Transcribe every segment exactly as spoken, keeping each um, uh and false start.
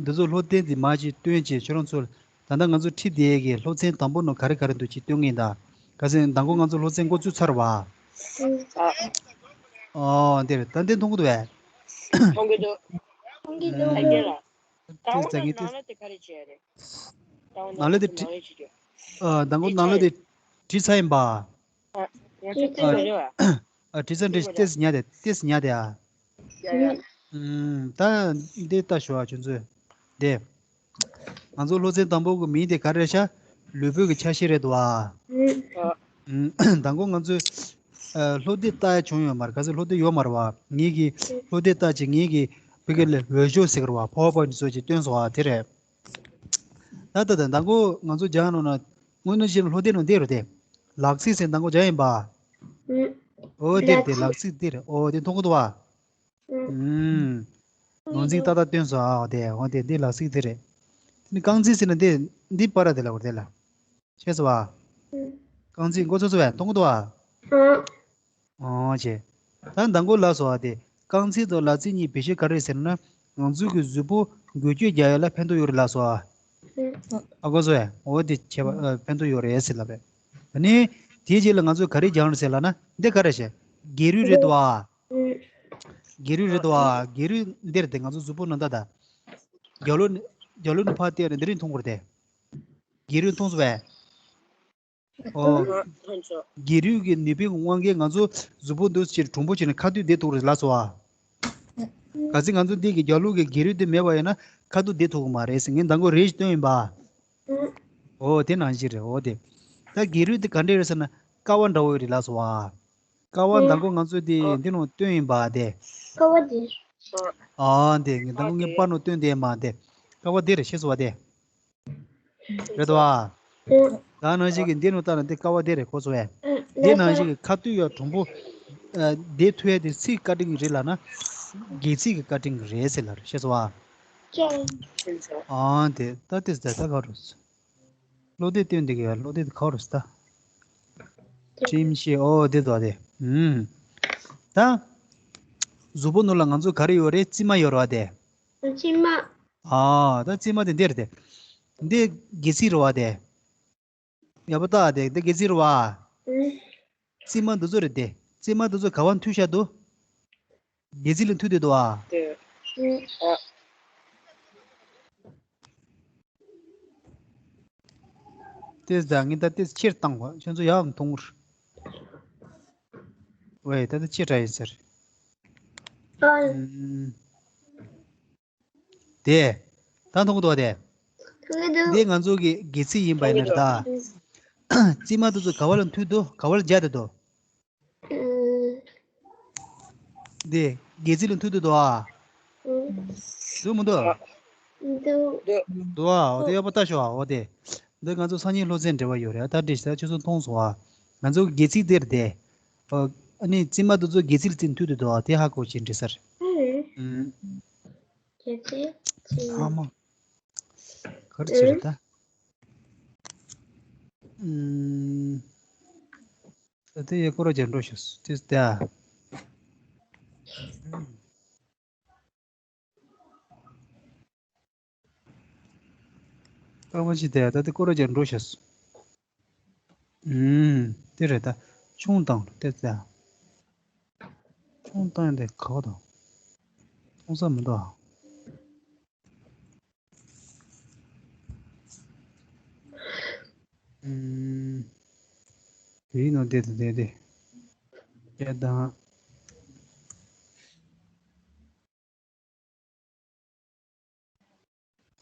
འདི་ཚོ་སློབ་དེབ་འདི་མར་ཅིག་སྟོན་བྱས། ཁྱོད་རང་ཚོ་ད་ལྟ་ང་ཚོ་ཁྲིད་བསྡད་ཀྱི་སློབ་ཚན་དང་པོ་ནང་ག་རེ་ག་རེ་འདུག་ཅིག་སྟོན་གི་ཡིན་ད། ག་ཚོད་མདང་དགོང་ང་ཚོ་སློབ་ཚན་འགོ་བཙུགས་ཚར་བ། ཨོ་འདིར་ད་འདི་མཐོང་གི་འདུག་བས། མཐོང་གི་འདུག་མཐོང་གི་འདུག་ཨ་ཡེ་ལ། ད་འོ་ན་ནང་ལ་དེ་ག་རེ་བྱས་རེད། ད་འོ་ན་ནང་ལ་དེ་ནང་ལ་བྱེད་རྒྱུ། ཨ་མདང་དགོང་ནང་ལ་དེ་བྲིས་ཚར་ཡིན་པ། ཨ་ང་ཚོ་བྲིས་ཚར་རེད་བ། ཨ་བྲིས་ཚར་འདྲི་ཏེས་ཉ་དེ་ཏེས་ཉ་དེ་ཨ། ཡ་ཡ། ཨུམ་ད་འདི་ལྟ་ཞུ་བ་ཁྱོད་ཚོས་དེ། ང་ཚོ་སློབ་ཚན་དང་པོ་གི་མིང་དེ་ག་རེ་རེད་ཤག་ལུས་པོ་གི་ཆ་ཤས་རེད་དོ་ཨ། ཨ། ཨུམ་མདང་དགོང་ང་ཚོས་ཨ་སློབ་དེབ་ལྟ་ཡ་བྱུང་ཡོད་མ་རེད། ག་ཚོད་སློབ་དེབ་ཡོད་མ་རེད་བ། ངེད་ཀྱིས་སློབ་དེབ་ལྟ་ཅིག་ངེད་ཀྱིས་བི་གེ་ལ་འོས་སྦྱོར་ཟེར་གི་རེད་བ། ཕ་ཝར་པོའིན་ཊི་བཟོ་ཅིག་སྟོན་སོང་བ་དེ་རེད། ད་ལྟ་ད་མདང་དགོང་ང་ཚོ་སྦྱང་ནོ་ན་དངོས་གནས་བཤད་ན་སློབ་དེབ་ནང་བསྡད་རེད་དེ། ལག་རྩིས་ཟེར་མདང་དགོང་སྦྱང་ཡིན་པ། ཨོ་དེ་རེད་དེ་ལག་རྩིས་དེ་རེད། ཨོ་དེ་མཐོང་གི་འདུག་བ། ཨུམ། ནོར་འཛིན་ཏག་ཏག་སྟོན་སོང་ཨ། འོ་དེ་འོ་དེ་འདི་ལ་གཟིགས་དེ་རེད། དེ་ནི་རྐང་རྩེད་ཟེར་ན་འདི་འདི་པར་དེ་ལ་འོ་དེ་ལ། ཤེས་སོང་ཨ། རྐང་རྩེད་མགོ་ཚོས་སོང་བས་མཐོང་གི་འདུག་ཨ། ཨོ་ཅེ། ད་མདང་དགོང་ལབ་སོང་ཨ། དེ་རྐང་རྩེད་དང་ལག་རྩེད་གཉིས་བེད་སྤྱོད་ག་རེ་ཟེར་ན་ང་ཚོའི་གི་གཟུགས་པོ་འགུལ་སྐྱོད་རྒྱག་ཡ་ལ་ཕན་ཐོགས་ཡོད་རེད་ལབ་སོང་ཨ། ཨ་གོ་སོང་ཨ། འོ་དེ་བྱས་པ་ཨ་ཕན་ཐོགས་ཡོད་རེད་ཟེར་ལབ་པས། ཨ་ནི་དེའི་རྗེས་ལ་ང་ཚོས་ག་རེ་སྦྱངས་རེད་ཟེར་ལབ་ན་འདི་ག་རེ་བྱས། སྒལ་རུས་རེད་འདུག་ཨ། སྒལ་རུས་རེད་དོ། སྒལ་རུས་འདིར་དེ་ང་ཚོ་གཟུགས་པོ་ནང་ད་ད། རྒྱབ་ལོགས་ནས་རྒྱབ་ལོགས་ནས་ཕར་བལྟས་ན་འདི་རིང་མཐོང་གི་རེད་དེ། སྒལ་རུས་མཐོང་སོང་བས། ཨོ། སྒལ་རུས་ཀྱི་ནུས་པའི་དབང་གིས་ང་ཚོ་གཟུགས་པོ་འདུ་ཕྱིར་གྲུང་པོ་བྱས་ནས་ཁ་ཐུག་བསྡད་ཐུབ་རེད་ལབ་སོང་བ། གལ་སྲིད་ང་ཚོ་འདི་གི་རྒྱབ་ལོགས་ཀྱི་སྒལ་རུས་འདི་མེད་པ་ཡིན་ན་ཁ་ཐུག་བསྡད་ཐུབ་ཀྱི་མ་རེད་ཟེར་ངས་མདང་དགོང་རེ་ཞིག་བཏོན་ཡིན་པ། ཨོ་དེ་ནང་བཞིན་རེད། ཨོ་དེ། ད་སྒལ་རུས་འདི་ག་འདྲས་རེད་ཟེར་ན་ཀ་བ་འདྲ་བོ་རེད་ལབ་སོང་བ། ཀ་བ་མདང་དགོང་ང་ཚོས་དེ་འདི་ནང་བཏོན་ཡིན་པ་དེ། ཀ་བ་དེ། ཨ་དེ་ངས་མདང་དགོང་ངས་པར་ནང་བཏོན་དེ་མ་དེ། ཀ་བ་དེ་རེད་ཤེས་སོང་བ་དེ། རེད་དོ། ད་ནང་བཞིན་གྱི་འདི་ནང་ལྟ་ན་འདི་ཀ་བ་དེ་རེད་གོ་སོང་བས། འདི་ནང་བཞིན་གྱི་ཁ་ཐུག་ཡོད་གྲུང་པོ། དེ་ཐུག་ཡ་དེ་ཚིགས་བཀའ་དྲིན་རེད་ལབ་ན། སྒལ་ཚིགས་ཀྱི་བཀའ་དྲིན་རེད་ཟེར་ལབ་རེད་ཤེས་སོང་བ། ཨ་དེ་ད་དེ་ད་ད་ག་རུ། བློ་དེ་བཏོན་དེ་གི་བློ་དེ་ག་རུ་ད། ཁྲིམས་ཤེས་ཨོ་དེ་དོ་དེ། ཨུམ། ད། གཟུགས་པོ་ནང་ལ་ང་ཚོ་ག་རེ་ཡོད་རེད། རྩིབ་མ་ཡོད་རེད་བ་དེ། རྩིབ་མ། ཨ་ད་རྩིབ་མ་དེ་འདི་རེད་དེ། འདི་སྒལ་ཚིགས་རེད་བ་དེ། ཡག་པོ་ལྟ་དེ་འདི་སྒལ་ཚིགས་རེད་བ། ཨུམ། རྩིབ་མ་འདི་ཚོ་རེད་དེ། རྩིབ་མ་འདི་ཚོ་ག་བ་མཐུད་བཞག་འདུག་སྒལ་ཚིགས་ལ་མཐུད་དེ་འདུག་ཨ། ཨུམ། ཨ། ཏེས་ད་ངས་ད་ཏེས་ཆེར་བཏང་བ་ཁྱོད་ཚོ་ཡག་མཐོང་གི་རེད། ཝེ་ད་ད་ཆེ་དྲགས་ཡིན་ཟེར། ཨ། ཨུམ། དེ། ད་མཐོང་གི་འདུག་དེ། མཐོང་གི་འདུག་འདི་ང་ཚོ་གི་སྒལ་ཚིགས་ཡིན་པ་ཡིན་ན་རེད་ད། རྩིབ་མ་དེ་ཚོ་ག་བ་ལ་མཐུད་འདུག་ག་བ་ལ་སྦྱར་བསྡད་འདུག་ཨུམ། འདི་སྒལ་ཚིགས་ལ་མཐུད་འདུག་འདུག་ཨ། ཨུམ། འདུག་མི་འདུག་འདུག་འདུག་ཨ། འོ་དེ་ཡག་པོ་ལྟ་ཤོག་ཨ། འོ་དེ། འདི་ང་ཚོ་སང་ཉིན་སློབ་ཚན་འབྲེལ་བ་ཡོད་རེད། ད་འདྲི་ཤག་ཁྱོད་ཚོ་མཐོང་སོང་ཨ། ང་ཚོ་སྒལ་ཚིགས་དེར་དེ། ཨ་ནི་རྩིབ་མ་དེ་ཚོ་སྒལ་ཚིགས་ལ་མཐུད་འདུག་འདུག་ཨ། དེ་ཧ་གོ་ཅིག་འདྲི་ས་རེད། ཨུམ། ཨུམ། སྒལ་ཚིགས་རྩིབ་མ། ཨ་མ། ག་རེ་བྱེད་རེད་ད། ཨུམ། ད་དེ་ཡི་སྐོར་ར་ཅིག་འགྲོ་ཤོག་དེ་ལྟ། ཨུམ། སྐར་མ་ཅིག་དེ་ད་དེ་སྐོར་ར་ཅིག་འགྲོ་ཤོག་ཨུམ། དེ་རེད་ད། ཆུང་བཏང་དེ་ལྟ། ཆུང་བཏང་དེ་ག་བ་དང་། མཐོང་ས་མི་འདུག་ཨ། ཨུམ། དེའི་ནང་བསྡད་དེ་བསྡད་དེ། ཡ་དང་།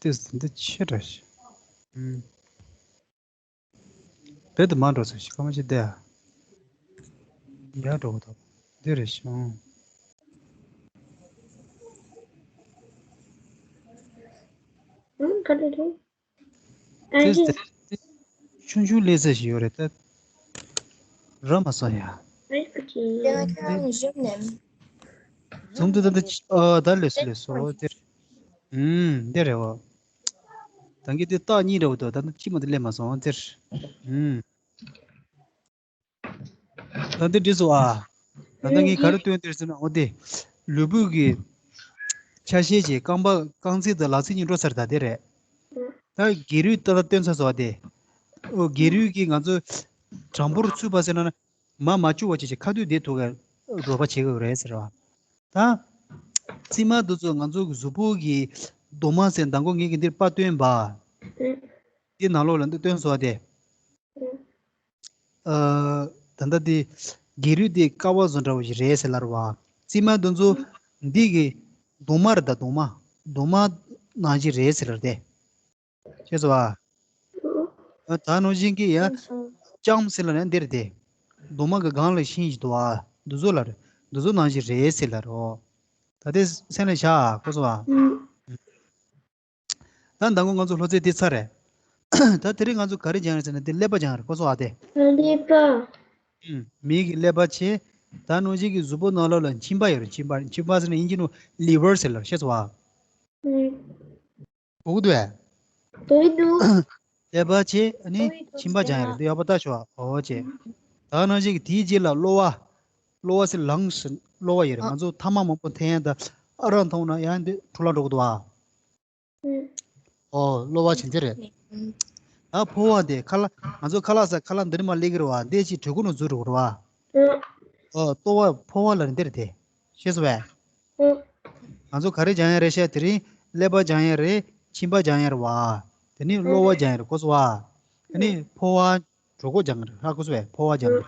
དེ་འདི་ཆེ་དྲགས་ཤག་ཨུམ། རྦད་དེ་མང་འགྲོ་ཚོད་ཤིག་སྐར་མ་ཅིག་བསྡད་ཨ། ཡར་འགྲོ་གི་འདུག་འདི་རེད་ཤག་ཨུམ། ག་རེ་རེད། ཨ་དེ་ཡིན། ཆུང་ཆུང་ལས་ས་ཞིག་ཡོད་རེད་ད། ར་མ་སོང་ཡ། རེད་ཀི་ཅི། དེ་ང་ཁྱེད་རང་གཞོན་ནས། ཟུང་དུ་ད་ད་ཨ་ད་ལས་སུ་ལས་སོ་དེར། ཨུམ་དེ་རེད་བ། ད་གི་དེ་རྟགས་གཉིས་རེད་བ་དོ་ད་ནི་ཅི་མ་དེ་ལས་མ་སོང་དེར། ཨུམ། ད་འདི་འདྲི་སོང་ཨ། ད་ལྟ་ངས་ག་རེ་སྟོན་དེར་ཟེར་ན་འོ་དེ། ལུས་པོ་གི། ཆ་ཤས་ཀྱི་རྐང་པ་རྐང་རྩེ་དང་ལག་རྩེ་གཉིས་འགྲོ་ཚར་ད་དེ་རེད། ད་སྒལ་རུས་ད་ལྟ་སྟོན་ཚར་སོང་བ་དེ། ཨོ་སྒལ་རུས་ཀྱི་ང་ཚོ་གྲངས་འབོར་ཚུད་པ་ཟེར་ན་མ་མ་བཅུག་པ་བྱས་ཀྱི་ཁ་ཐུག་བསྡད་ཐུབ་པའི་རོགས་པ་བྱེད་དགོས་རེད་ཟེར་བ། ད་རྩིབ་མ་འདི་ཚོ་ང་ཚོ་གི་གཟུགས་པོ་གི་གདོང་མ་ཟེར་མདང་དགོང་ངེད་ཀྱི་འདིར་པར་སྟོན་པ། འདི་ནང་ལོགས་ལ་འདི་སྟོན་སོང་བ་དེ། ཨ། ད་ལྟ་འདི་སྒལ་རུས་འདི་ཀ་བ་བཟོ་འདྲ་བོ་ཞིག་རེད་ཟེར་ལབ་རེད་བ། རྩིབ་མ་འདི་ཚོ་འདི་གི་གདོང་མ་རེད་ད་གདོང་མ། གདོང་མ་ནང་བཞིན་རེད་ཟེར་ལབ་དེ། ཤེས་སོང་བ། ཨ། ད་ནང་བཞིན་གྱི་ཡ་ལྕམ་ཟེར་ལབ་ན་འདི་རེད་དེ། གདོང་མ་གི་སྒང་ལ་ཤིང་ཞིག་འདུག་བ། འདི་ཚོ་ལ་རེད། འདི་ཚོ་ནང་བཞིན་རེད་ཟེར་ལབ་རེད། ད་དེ་སེམས་ལ་བཞག་གོ་སོང་བ། ད་མདང་དགོང་ང་ཚོ་སློབ་ཚན་དེ་ཚར་རེད། ད་དེ་རིང་ང་ཚོ་ག་རེ་སྦྱངས་རེད་ཟེར་ན་དེ་ཀླད་པ་སྦྱངས་རེད་གོ་སོང་ཨ་དེ། ཀླད་པ། ཨུམ། མིའི་གི་ཀླད་པ་བྱས། ད་ནང་བཞིན་གྱི་གཟུགས་པོ་ནང་ལོགས་ལ་མཆིན་པ་ཡོད་རེད། མཆིན་པ། མཆིན་པ་ཟེར་ན་དབྱིན་ཇི་ནང་ལི་ཝར་ཟེར་ལབ་རེད། ཤེས་སོང་ཨ། ཨུམ། གོ་གི་འདུག་གས། གོ་གི་འདུག་ཀླད་པ་བྱས་ཨ་ནི་གོ་གི་འདུག་མཆིན་པ་སྦྱངས་ཡོད་རེད། འདི་ཡག་པོ་ལྟ་ཤོག་འོ་བྱས། ད་ནང་བཞིན་གྱི་དེའི་རྗེས་ལ་གློ་བ། གློ་བ་ཟེར་ལངས་ཟེར་གློ་བ་ཡོད་རེད། ང་ཚོ་ཐ་མག་མང་པོ་འཐེན་ཡ་ད་ཨ་རག་འཐུང་ན་ཡང་འདི་འཁྲུ་ལ་འགྲོ་གི་འདུག་ཨ། ཨོ་གློ་བ་བྱེད་འདི་རེད། ད་ཕོ་བ་དེ་ཁ་ལག་ང་ཚོ་ཁ་ལག་ཟ་ཁ་ལག་འདི་ནས་མར་སླེབས་ཀྱི་རེད་བ། འདི་ཅིག་གྲོད་ཁོག་ནང་འཛུལ་འགྲོ་གི་རེད་བ། ཨོ་ལྟོ་བ་ཕོ་བ་ལ་འདི་རེད་དེ། ཤེས་སོང་བས། ང་ཚོ་ག་རེ་སྦྱང་ཡ་རེད་ཤག་དེ་རིང་ཀླད་པ་སྦྱང་ཡ་རེད། མཆིན་པ་སྦྱང་ཡ་རེད་བ། དེ་ནས་གློ་བ་སྦྱང་ཡ་རེད་གོ་སོང་བ། དེ་ནས་ཕོ་བ། གྲོད་ཁོག་སྦྱང་གི་རེད། ཧ་གོ་སོང་བས། ཕོ་བ་སྦྱང་གི་རེད།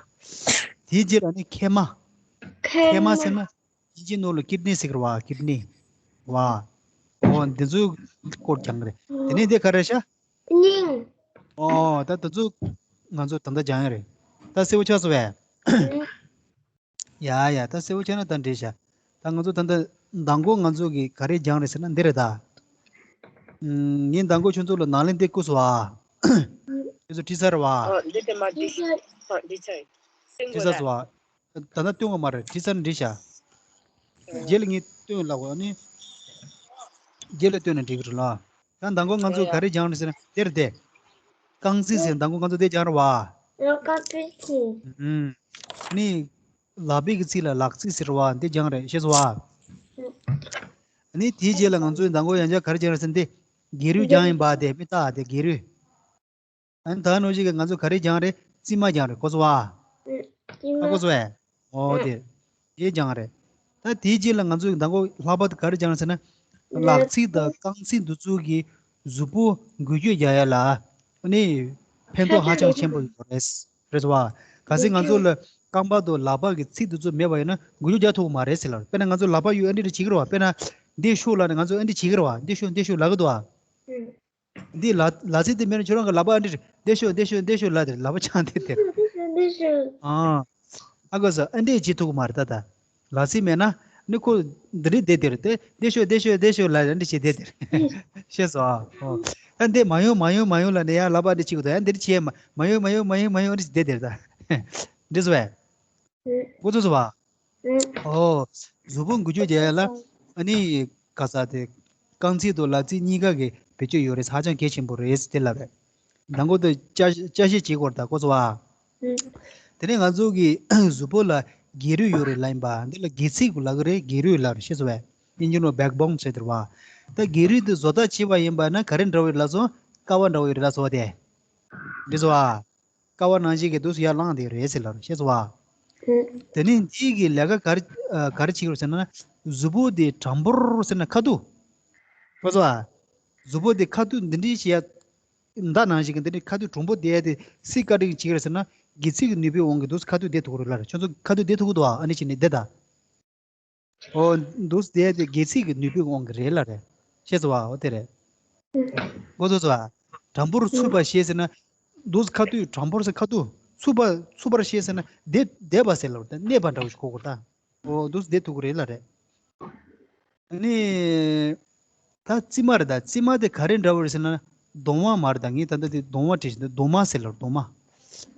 དེའི་རྗེས་ལ་ནི་མཁལ་མ། མཁལ་མ་ཟེར་ན་དབྱིན་ཇིའི་ནང་ལ་ཀིད་ནི་ཟེར་གི་རེད་བ། ཀིད་ནི། བ། ཨོ་འདི་ཚོའི་སྐོར་སྦྱང་གི་རེད། དེ་ནས་འདི་ག་རེ་ཤག་སྙིང་། ཨོ་ད་དེ་ཚོ་ང་ཚོ་ད་ལྟ་སྦྱང་ཡ་རེད། ད་གསལ་པོ་ཆགས་སོང་བས། ཡ་ཡ་ད་གསལ་པོ་ཆགས་ན་ད་འགྲིག་ཤག་ད་ང་ཚོ་ད་ལྟ་མདང་དགོང་ང་ཚོ་གིས་ག་རེ་སྦྱངས་རེད་ཟེར་ན་འདི་རེད་ད། ངས་མདང་དགོང་ཁྱོད་ཚོ་ལ་ནང་ལན་འདི་བསྐུར་སོང་བ། ཁྱོད་ཚོ་ཁྲིད་ཚར་བ། ཨ། འདི་དེ་མ་འགྲིག་ཨ། འགྲིག་ཚར། སེམས་ཁྲིད་ཚར་སོང་བ། ད་ལྟ་སྟོན་དགོས་མ་རེད། ཁྲིད་ཚར་ན་འགྲིག་ཤག་རྗེས་ལ་ངས་སྟོན་ལབ་དགོས་ནི། རྗེས་ལ་སྟོན་ན་འགྲིག་གི་རེད་ལ། ད་མདང་དགོང་ང་ཚོ་ག་རེ་སྦྱངས་རེད་ཟེར་ན་འདིར་བསྡད། རྐང་རྩེད་ཟེར་མདང་དགོང་ང་ཚོ་འདི་སྦྱངས་རེད་བ། རྐང་རྩེད་ཟེར། ཨུམ། ནི། ལག་པའི་གི་རྩེ་ལ་ལག་རྩེད་ཟེར་བ་འདི་སྦྱངས་རེད། ཤེས་སོང་བ། ནི་དེའི་རྗེས་ལ་ང་ཚོས་མདང་དགོང་ཡང་བསྐྱར་ག་རེ་སྦྱངས་རེད་ཟེར་ན་འདི། སྒལ་རུས་སྦྱངས་ཡིན་པ་དེ་མི་ལྟ་དེ་སྒལ་རུས། ཨ་ནི་ད་ནང་བཞིན་གྱི་ང་ཚོ་ག་རེ་སྦྱངས་རེད། རྩིབ་མ་སྦྱངས་རེད་གོ་སོང་བ། རྩིབ་ཧ་མ་གོ་སོང་བས། ཨོ་དེ། དེ་སྦྱངས་རེད། ད་དེའི་རྗེས་ལ་ང་ཚོ་མདང་དགོང་ལྷག་པར་དུ་ག་རེ་སྦྱངས་རེད་ཟེར་ན། ལག་རྩིབ་དང་རྐང་རྩེད་འདི་ཚོ་གི་གཟུགས་པོ་འགུལ་སྐྱོད་རྒྱག་ཡ་ལ། ཨ་ནི། ཕན་ཐོགས་ཧ་ཅང་ཆེན་པོ་ཡོད་རེད། རེད་སོང་བ། གལ་སྲིད་ང་ཚོ་ལ་རྐང་པ་དང་ལག་པ་གི་རྩིབ་འདི་ཚོ་མེད་པ་ཡིན་ན་འགུལ་སྐྱོད་རྒྱག་ཐུབ་ཀྱི་མ་རེད་ཟེར་ལ། དཔེར་ན་ང་ཚོ་ལག་པ་གཡུག་ཨ་འདྲ་འདྲ་བྱེད་ཀྱི་རེད་བ། དཔེར་ན། འདི་ཤོག་ལབ་ནས་ང་ཚོ་ཨ་འདྲ་བྱེད་ཀྱི་རེད་བ། འདི་ཤོག་འདི་ཤོག་ལབ་ཀྱི་འདུག་བ། འདི་ལ་ལ་ཚིག་དེ་མེད་ན་ཁྱོད་རང་གི་ལག་པ་ཨ་འདྲ་རེད། འདི་ཤོག་འདི་ཤོག་འདི་ཤོག་ལབ་དེ་ལག་པ་འཆང་དེ་དེར། འདི་ཤོག་འདི་ཤོག་ཨ། ཨ་གོ་སོང་། ཨ་འདྲས་བྱེད་ཐུབ་ཀྱི་མ་རེད་ད་ལྟ། ལ་ཚིག་མེད་ན་ནི་ཁོ་འདི་རིགས་བསྡད་དེར་དེ་འདི་ཤོག་འདི་ཤོག་འདི་ཤོག་ལབ་ཨ་འདྲས་བྱེད་བསྡད་དེར། ཤེས་སོང་ཨ། ཨོ། ཨ་འདི་མ་ཡོང་མ་ཡོང་མ་ཡོང་ལབ་ནས་ཡང་ལག་པ་འདི་བྱེད་ཀྱི་འདུག་ཡང་འདི་རིགས་བྱེད་མ་མ་ཡོང་མ་ཡོང་མ་ཡོང་མ་ཡོང་འདྲས་བསྡད་དེར་ད། འདི་སོང་བས། ཨུ། འགོ་ཚུགས་སོང་བ། ཨུ། ཨོ། གཟུགས་པོ་འགུལ་སྐྱོད་རྒྱག་ཡ་ལ། ཨ་ནི། ག་ས་དེ། རྐང་རྩེད་དང་ལག་རྩེད་གཉིས་ཀ་གི་བེད་སྤྱོད་ཡོད་རེད། ཧ་ཅང་གལ་ཆེན་པོ་རེད་དེ་ལབ་རེད། མདང་དགོང་དུ་ཅ་ཅ་ཤེས་བྱེད་དགོས་རེད་ད་གོ་སོང་བ། ཨུ། དེ་ནས་ང་ཚོ་གི་གཟུགས་པོ་ལ་སྒལ་རུས་ཡོད་རེད་ལབ་ཡིན་པ། འདི་ལ་སྒལ་ཚིགས་ལབ་ཀྱི་རེད། སྒལ་རུས་ལབ་རེད། ཤེས་སོང་བས། དབྱིན་ཇི་ནང་བེག་བོན་ཟེར་དེ་རེད་བ། ད་སྒལ་རུས་དེ་བཟོ་ལྟ་བྱས་པ་ཡིན་པ་ན་ག་རེ་འདྲ་བོ་ཡོད་རེད་ལབ་སོང་། ཀ་བ་འདྲ་བོ་ཡོད་རེད་ལབ་སོང་བ་དེ། འདི་སོང་བ། ཀ་བ་ནང་བཞིན་གྱི་དུས་སུ་ཡར་ལངས་བསྡད་རེད་ཟེར་ལབ་རེད། ཤེས་སོང་བ། ཨུ། དེ་ནས་འདི་གི་ལས་ཀ་ག་རེ་ཨ་ག་རེ་བྱེད་ཀྱི་རེད་ཟེར་ན། གཟུགས་པོ་དེ་གྲངས་འབོར་ཟེར་ན་ཁ་ཐུག་གོ་སོང་བ། གཟུགས་པོ་དེ་ཁ་ཐུག་འདི་འདྲའི་བྱེད་ཡ། མདའ་ནང་བཞིན་གྱི་འདི་འདྲའི་ཁ་ཐུག་གྲངས་འབོར་བསྡད་ཡ་དེ་སུས་བཀག་སྒྲིག་བྱེད་ཀྱི་རེད་ཟེར་ན། སྒལ་ཚིགས་ཀྱི་ནུས་པའི་དབང་གིས་དུས་སུ་ཁ་ཐུག་བསྡད་ཐུབ་ཀྱི་རེད་ལབ་རེད། ཁྱོད་ཚོ་ཁ་ཐུག་བསྡད་ཐུབ་ཀྱི་འདུག་ཨ། ཨ་ནི་བྱས་ནས་བསྡད་ད། ཨོ། འདུག་སེ་བསྡད་དེ་སྒལ་ཚིགས་ཀྱི་ནུས་པའི་དབང་གིས་རེད་ལབ་རེད། ཤེས་སོང་བ། འོ་དེ་རེད། མགོ་ཚོས་སོང་བ། གྲངས་འབོར་ཚུད་པ་ཤེས་ཟེར་ན། འདུག་སེ་ཁ་ཐུག་གྲངས་འབོར་ཟེར་ཁ་ཐུག་ཚུད་པ་ཚུད་པར་ཤེས་ཟེར་ན་བསྡད་བསྡད་པ་ཟེར་ལབ་རེད། གནས་པ་འདྲ་བོ་ཞིག་གོ་དགོས་རེད་ད། ཨོ་འདུག་སེ་བསྡད་ཐུབ་ཀྱི་རེད་ལབ་རེད། ཨ་ནི། ད་རྩིབ་མ་རེད་ད། རྩིབ་མ་དེ་ག་རེ་འདྲ་བོ་རེད་ཟེར་ན། གདོང་མ་མ་རེད་ད། ངས་ད་ལྟ་དེ་གདོང་མ་བྲིས་ཤིང་། འདི་གདོང་མ་ཟེར་ལབ་རེད། གདོང་མ།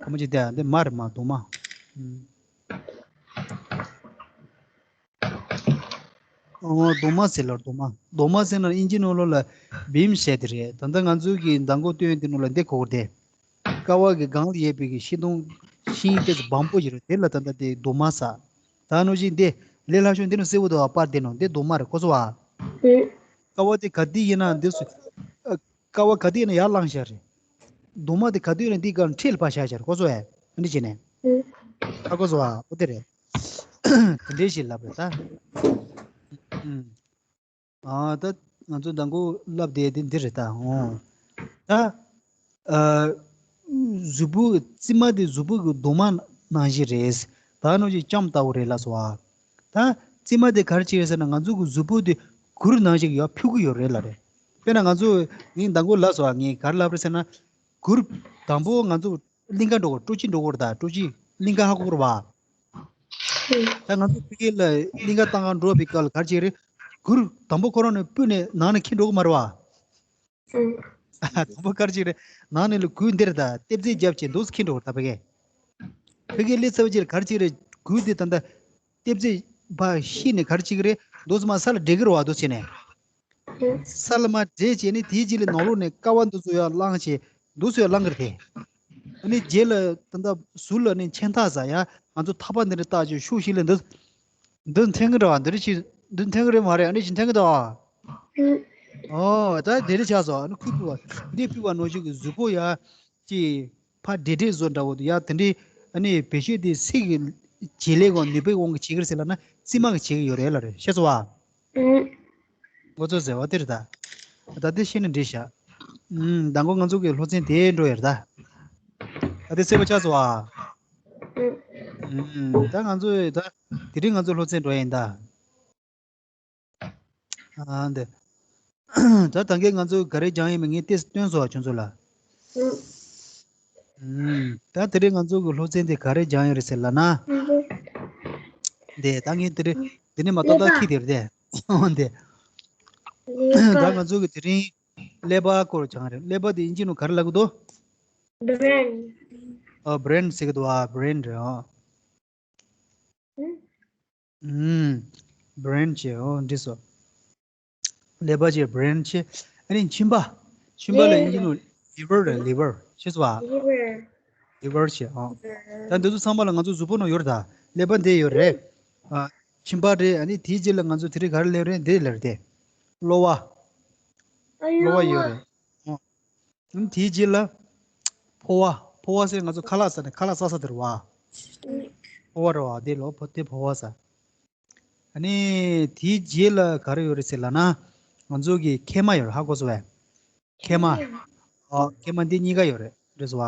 ཁ་མ་ཅིག་བལྟས་ཨ། འདི་མ་རེད་མ། གདོང་མ། ཨུམ། ཨོ་གདོང་མ་ཟེར་ལབ་རེད། གདོང་མ། གདོང་མ་ཟེར་ན་དབྱིན་ཇི་ནང་ལོགས་ལ་བིམ་ཟེར་དེ་རེད། ད་ལྟ་ང་ཚོའི་གི་མདང་དགོང་སྟོན་དེ་ནང་ལ་འདི་གོ་དགོས་རེད་དེ། ཀ་བ་གི་སྒང་ལ་ཡོད་པའི་གི་ཤིང་སྡོང་། ཤིང་ཏོག་ཙམ་སྦོམ་པོ་ཞིག་རེད། དེ་ལ་ད་ལྟ་དེ་གདོང་མ་ཟེར། ད་ནང་བཞིན་དེ་ལས་སླ་ཤོས་འདི་ནང་གསལ་པོ་འདུག་བ། པར་དེ་ནང་འདི་གདོང་མ་རེད། གོ་སོང་བ། ཨུ། ཀ་བ་དེ་ག་དུས་ཡིན་ན་འདི་སུ། ཨ། ཀ་བ་ག་དུས་ཡིན་ན་ཡར་བླངས་བཞག་རེད། གདུང་མ་དེ་ག་དུས་ཡིན་ན་འདི་གར་འཁྲིས་ལ་ཕར་བཞག་བཞག་རེད། གོ་སོང་ངས། འདི་བྱས་ནས། ཨུ། ཧ་གོ་སོང་ཨ། འོ་དེ་རེད། དེ་འདྲའི་ཞིག་ལབ་རེད་ད། ཨུ། ཨ། ད་ང་ཚོ་མདང་དགོང་ལབ་བསྡད་དེ་འདི་རེད་ད། འོ། ད། ཨ། གཟུགས་པོ་རྩིབ་མ་དེ་གཟུགས་པོ་གི་གདུང་མ་ནང་བཞིན་རེད། ད་ནང་བཞིན་ལྕམ་ལྟ་བུ་རེད་ལབ་སོང་ཨ། ད་རྩིབ་མ་དེ་ག་རེ་བྱེད་རེད་ཟེར་ན་ང་ཚོ་གི་གཟུགས་པོ་དེ་གུར་ནང་བཞིན་ཡར་ཕུབ་ཀྱི་ཡོད་རེད་ལབ་རེད། དཔེར་ན་ང་ཚོ་ངས་མདང་དགོང་ལབ་སོང་ཨ། ངས་ག་རེ་ལབ་རེད་ཟེར་ན། གུར་དང་པོ་ང་ཚོ་གླིང་ག་འགྲོ་དགོས། སྤྲོ་སྐྱིད་འགྲོ་དགོས་རེད་ད། སྤྲོ་སྐྱིད་གླིང་ག་ཧ་གོ་གི་རེད་བ། ད་ང་ཚོ་ཕ་གི་ལ་གླིང་ག་བཏང་ག་འགྲོ་བའི་སྐབས་ལ་ག་རེ་བྱེད་རེད། གུར་དང་པོ་ཁོ་རང་ནས་ཕུབ་ནས་ནང་ནས་འཁྱེར་འགྲོ་གི་མ་རེད་བ། ཨུ། དང་པོ་ག་རེ་བྱེད་རེད། ནང་ནས་ལ་གུར་འདིར་ད་ལྟེབ་རྩེག་བརྒྱབ་བྱས་འདུག་སེ་འཁྱེར་འགྲོ་གི་རེད་ད་ཕ་གི། ཕ་གི་སླེབས་ཚར་བའི་རྗེས་ལ་ག་རེ་བྱེད་རེད། གུར་འདི་ད་ལྟ་ལྟེབ་རྩེག་ཕར་བཤིག་ནས་ག་རེ་བྱེད་ཀྱི་རེད། འདུག་སེ་མར་ས་ལ་སྦྲེལ་གྱི་རེད་བ། འདུག་སེ་བྱས་ནས། ཨུ། ས་ལ་མར་སྦྲེལ་བྱས་ནས་དེའི་རྗེས་ལ་ནང་ལོགས་ནས་ཀ་བ་འདི་ཚོ་ཡར་བླངས་བྱས་འདུག་སེ་ཡར་བླངས་ཀྱི་རེད་དེ། ཨ་ནི་རྗེས་ལ་ད་ལྟ་ཟུར་ལ་ནི་མཆན་ཐག་ཟེར་ཡ། ང་ཚོ་ཐག་པ་འདི་འདྲ་བཏགས་བྱས་ཤུགས་ཤིག་ལ་འདི་འདི་འཐེན་གྱི་རེད་བ། འདི་འདྲ་ཞིག་འདི་འཐེན་གྱི་རེད་མ་རེད། ཨ་འདྲ་ཞིག་འཐེན་གྱི་འདུག་བ། ཨུ། ཨོ། ད་དེ་འདྲ་ཆགས་སོང་། ཨ་ནི་ཁུར་ཕུབ་པ་འདི་ཕུབ་པ་ནང་བཞིན་གྱི་གཟུགས་པོ་ཡ་ཅིག་ཕར་སྦྲེལ་སྦྲེལ་བཟོ་འདྲ་བོ་འདུག་ཡ། དེ་འདྲའི་ཨ་ནི་བེད་སྤྱོད་དེ་སེམས་ཀྱི་བྱེད་ལས་དབང་ནུས་པའི་དབང་གིས་བྱེད་ཀྱི་རེད་ཟེར་ལབ་ན་རྩིབ་མ་གིས་བྱེད་ཀྱི་ཡོད་རེད་ལབ་རེད། ཤེས་སོང་བ། ཨུ། ངོ་ཚ་ཟེར་བ་དེ་རེད་ད། ད་དེ་ཤེས་ན་འགྲིག་ཤག་ཨུམ། མདང་དགོང་ང་ཚོ་གི་སློབ་ཚན་དེ་འགྲོ་ཡ་རེད་ད། ད་དེ་གསལ་པོ་ཆགས་སོང་བ། ཨུམ། ད་ང་ཚོ་ད་དེ་རིང་ང་ཚོ་སློབ་ཚན་འགྲོ་ཡ་ཡིན་ད། ཨ་འདི། ད་ད་གིན་ང་ཚོ་ག་རེ་སྦྱངས་ཡིན་མིན་ངས་ཏོག་ཙམ་སྟོན་སོང་བ་ཁྱོད་ཚོ་ལ། ཨུམ། ད་དེ་རིང་ང་ཚོ་གི་སློབ་ཚན་དེ་ག་རེ་སྦྱངས་ཡོད་རེད་ཟེར་ལབ་ན། འདི་ད་ངས་དེ་རིང་འདི་ནས་མར་ཏག་ཏག་ཀླད་པ་ཁྱེར་དེ་རེད་དེ། འོ་འདི། ཀླད་པ། ད་ང་ཚོ་གི་དེ་རིང་ཀླད་པ་སྐོར་སྦྱངས་རེད། ཀླད་པ་དེ་ཨིན་ཇི་ནང་ག་རེ་ལབ་གི་འདུག Brain། ཨ། brain་ཟེར་གི་འདུག་ཨ། brain་རེད་ཨ། ཨུམ། ཨུམ། brain་བྱས། ཨོ་འགྲིག་སོང་། ཀླད་པ་བྱས། brain་བྱས། ཨ་ནི་མཆིན་པ། མཆིན་པ་ལ་ཨིན་ཇི་ནང་liver་རེད། liver་ཤེས་སོང་བ། liver། liver་བྱས། ཨོ། ད་འདི་ཚོ་ཚང་མ་ལ་ང་ཚོ་གཟུགས་པོ་ནང་ཡོད་རེད་ད། ཀླད་པ་འདི་ཡོད་རེད། ཨ། མཆིན་པ་རེད། ཨ་ནི་དེའི་རྗེས་ལ་ང་ཚོ་དེ་རིང་ག་རེ་ལབ་རེད། འདི་ལབ་རེད་དེ། གློ་བ། གློ་བ་ཡོད་རེད། ཨོ། དེའི་རྗེས་ལ་ཕོ་བ། ཕོ་བ་ཟེར་ང་ཚོ་ཁ་ལག་ཟ་ནས་ཁ་ལག་ཟ་ས་དེ་རེད་བ། ཕོ་བ་རེད་བ། དེ་ལོ་ཕོ་དེ་ཕོ་བ་ཟ། ཨ་ནི་དེའི་རྗེས་ལ་ག་རེ་ཡོད་རེད་ཟེར་ལབ་ན། ང་ཚོ་གི་མཁལ་མ་ཡོད་རེད། ཧ་གོ་སོང་བས། མཁལ་མ། ཨ། མཁལ་མ་འདི་གཉིས་ཀ་ཡོད་རེད། རེད་སོང་བ།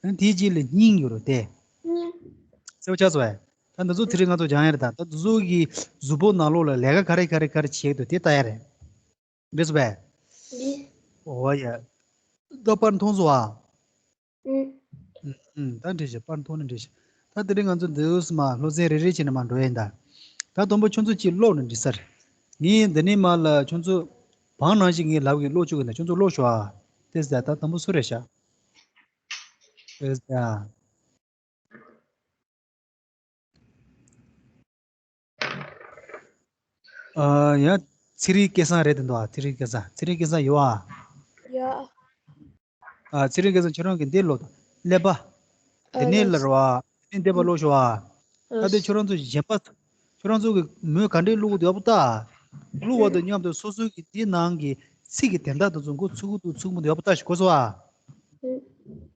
ཨ་ནི་དེའི་རྗེས་ལ་སྙིང་ཡོད་རེད་དེ། གསལ་པོ་ཆགས་སོང་བས། ད་འདི་ཚོ་དེ་རིང་ང་ཚོ་སྦྱང་ཡ་རེད་ད། ད་འདི་ཚོ་གི་གཟུགས་པོ་ནང་ལོགས་ལ་ལས་ཀ་ག་རེ་ག་རེ་ག་རེ་བྱེད་ཀྱི་འདུག་དེ་ལྟ་ཡ་རེད། འགྲིག་སོང་བས། འོ་ཡ། ད་པར་མཐོང་སོང་ཨ། ཨུ། ཨུ། ད་འགྲིག་ཤག་པར་མཐོང་ན་འགྲིག་ཤག་ད་དེ་རིང་ང་ཚོ་འདི་ཟེར་མ་སློབ་ཚན་རེ་རེ་བྱས་ནས་མར་འགྲོ་ཡིན་ད། ད་དང་པོ་ཁྱོད་ཚོ་གཅིག་ཀློག་ན་འགྲིག་ས་རེད། ངས་འདི་ནས་མར་ལ་ཁྱོད་ཚོ་བང་ནང་བཞིན་ངས་ལབ་གིན་ཀློག་བཅུག་གི་ན་ཁྱོད་ཚོ་ཀློག་ཤོག་ཨ། དེ་ཟེར་ད་དང་པོ་སུ་རེད་ཤག་དེ་ཟེར། ཨ། ཡ། ཚེ་རིང་སྐལ་བཟང་རེད་འདུག་ཨ། ཚེ་རིང་སྐལ་བཟང་། ཚེ་རིང་སྐལ་བཟང་ཡོད་ཨ། ཡ། ཨ། ཚེ་རིང་སྐལ་བཟང་ཁྱོད་རང་གིས་འདི་ཀློག་དང་། ཀླད་པ། ཨ། དེ་ནས་ལ་རེད་བ། དེ་ནས་འདས་པ་ཀློག་ཤོག་ཨ། ཨ། ད་དེ་ཁྱོད་རང་ཚོ་གཞན་པ། ཁྱོད་རང་ཚོ་གིས་མོས་ག་འདྲས་ཀློག་གི་འདུག་ཡག་པོ་ལྟ། ཀློག་པ་དང་མཉམ་དུ་སོ་སོ་གིས་འདི་ནང་གི་ཚིག་གི་དོན་དག་དེ་ཚོ་མགོ་ཚོད་ཀྱི་འདུག་ཚོད་ཀྱི་མི་འདུག་ཡག་པོ་ལྟ་ཞིག་གོ་སོང་ཨ།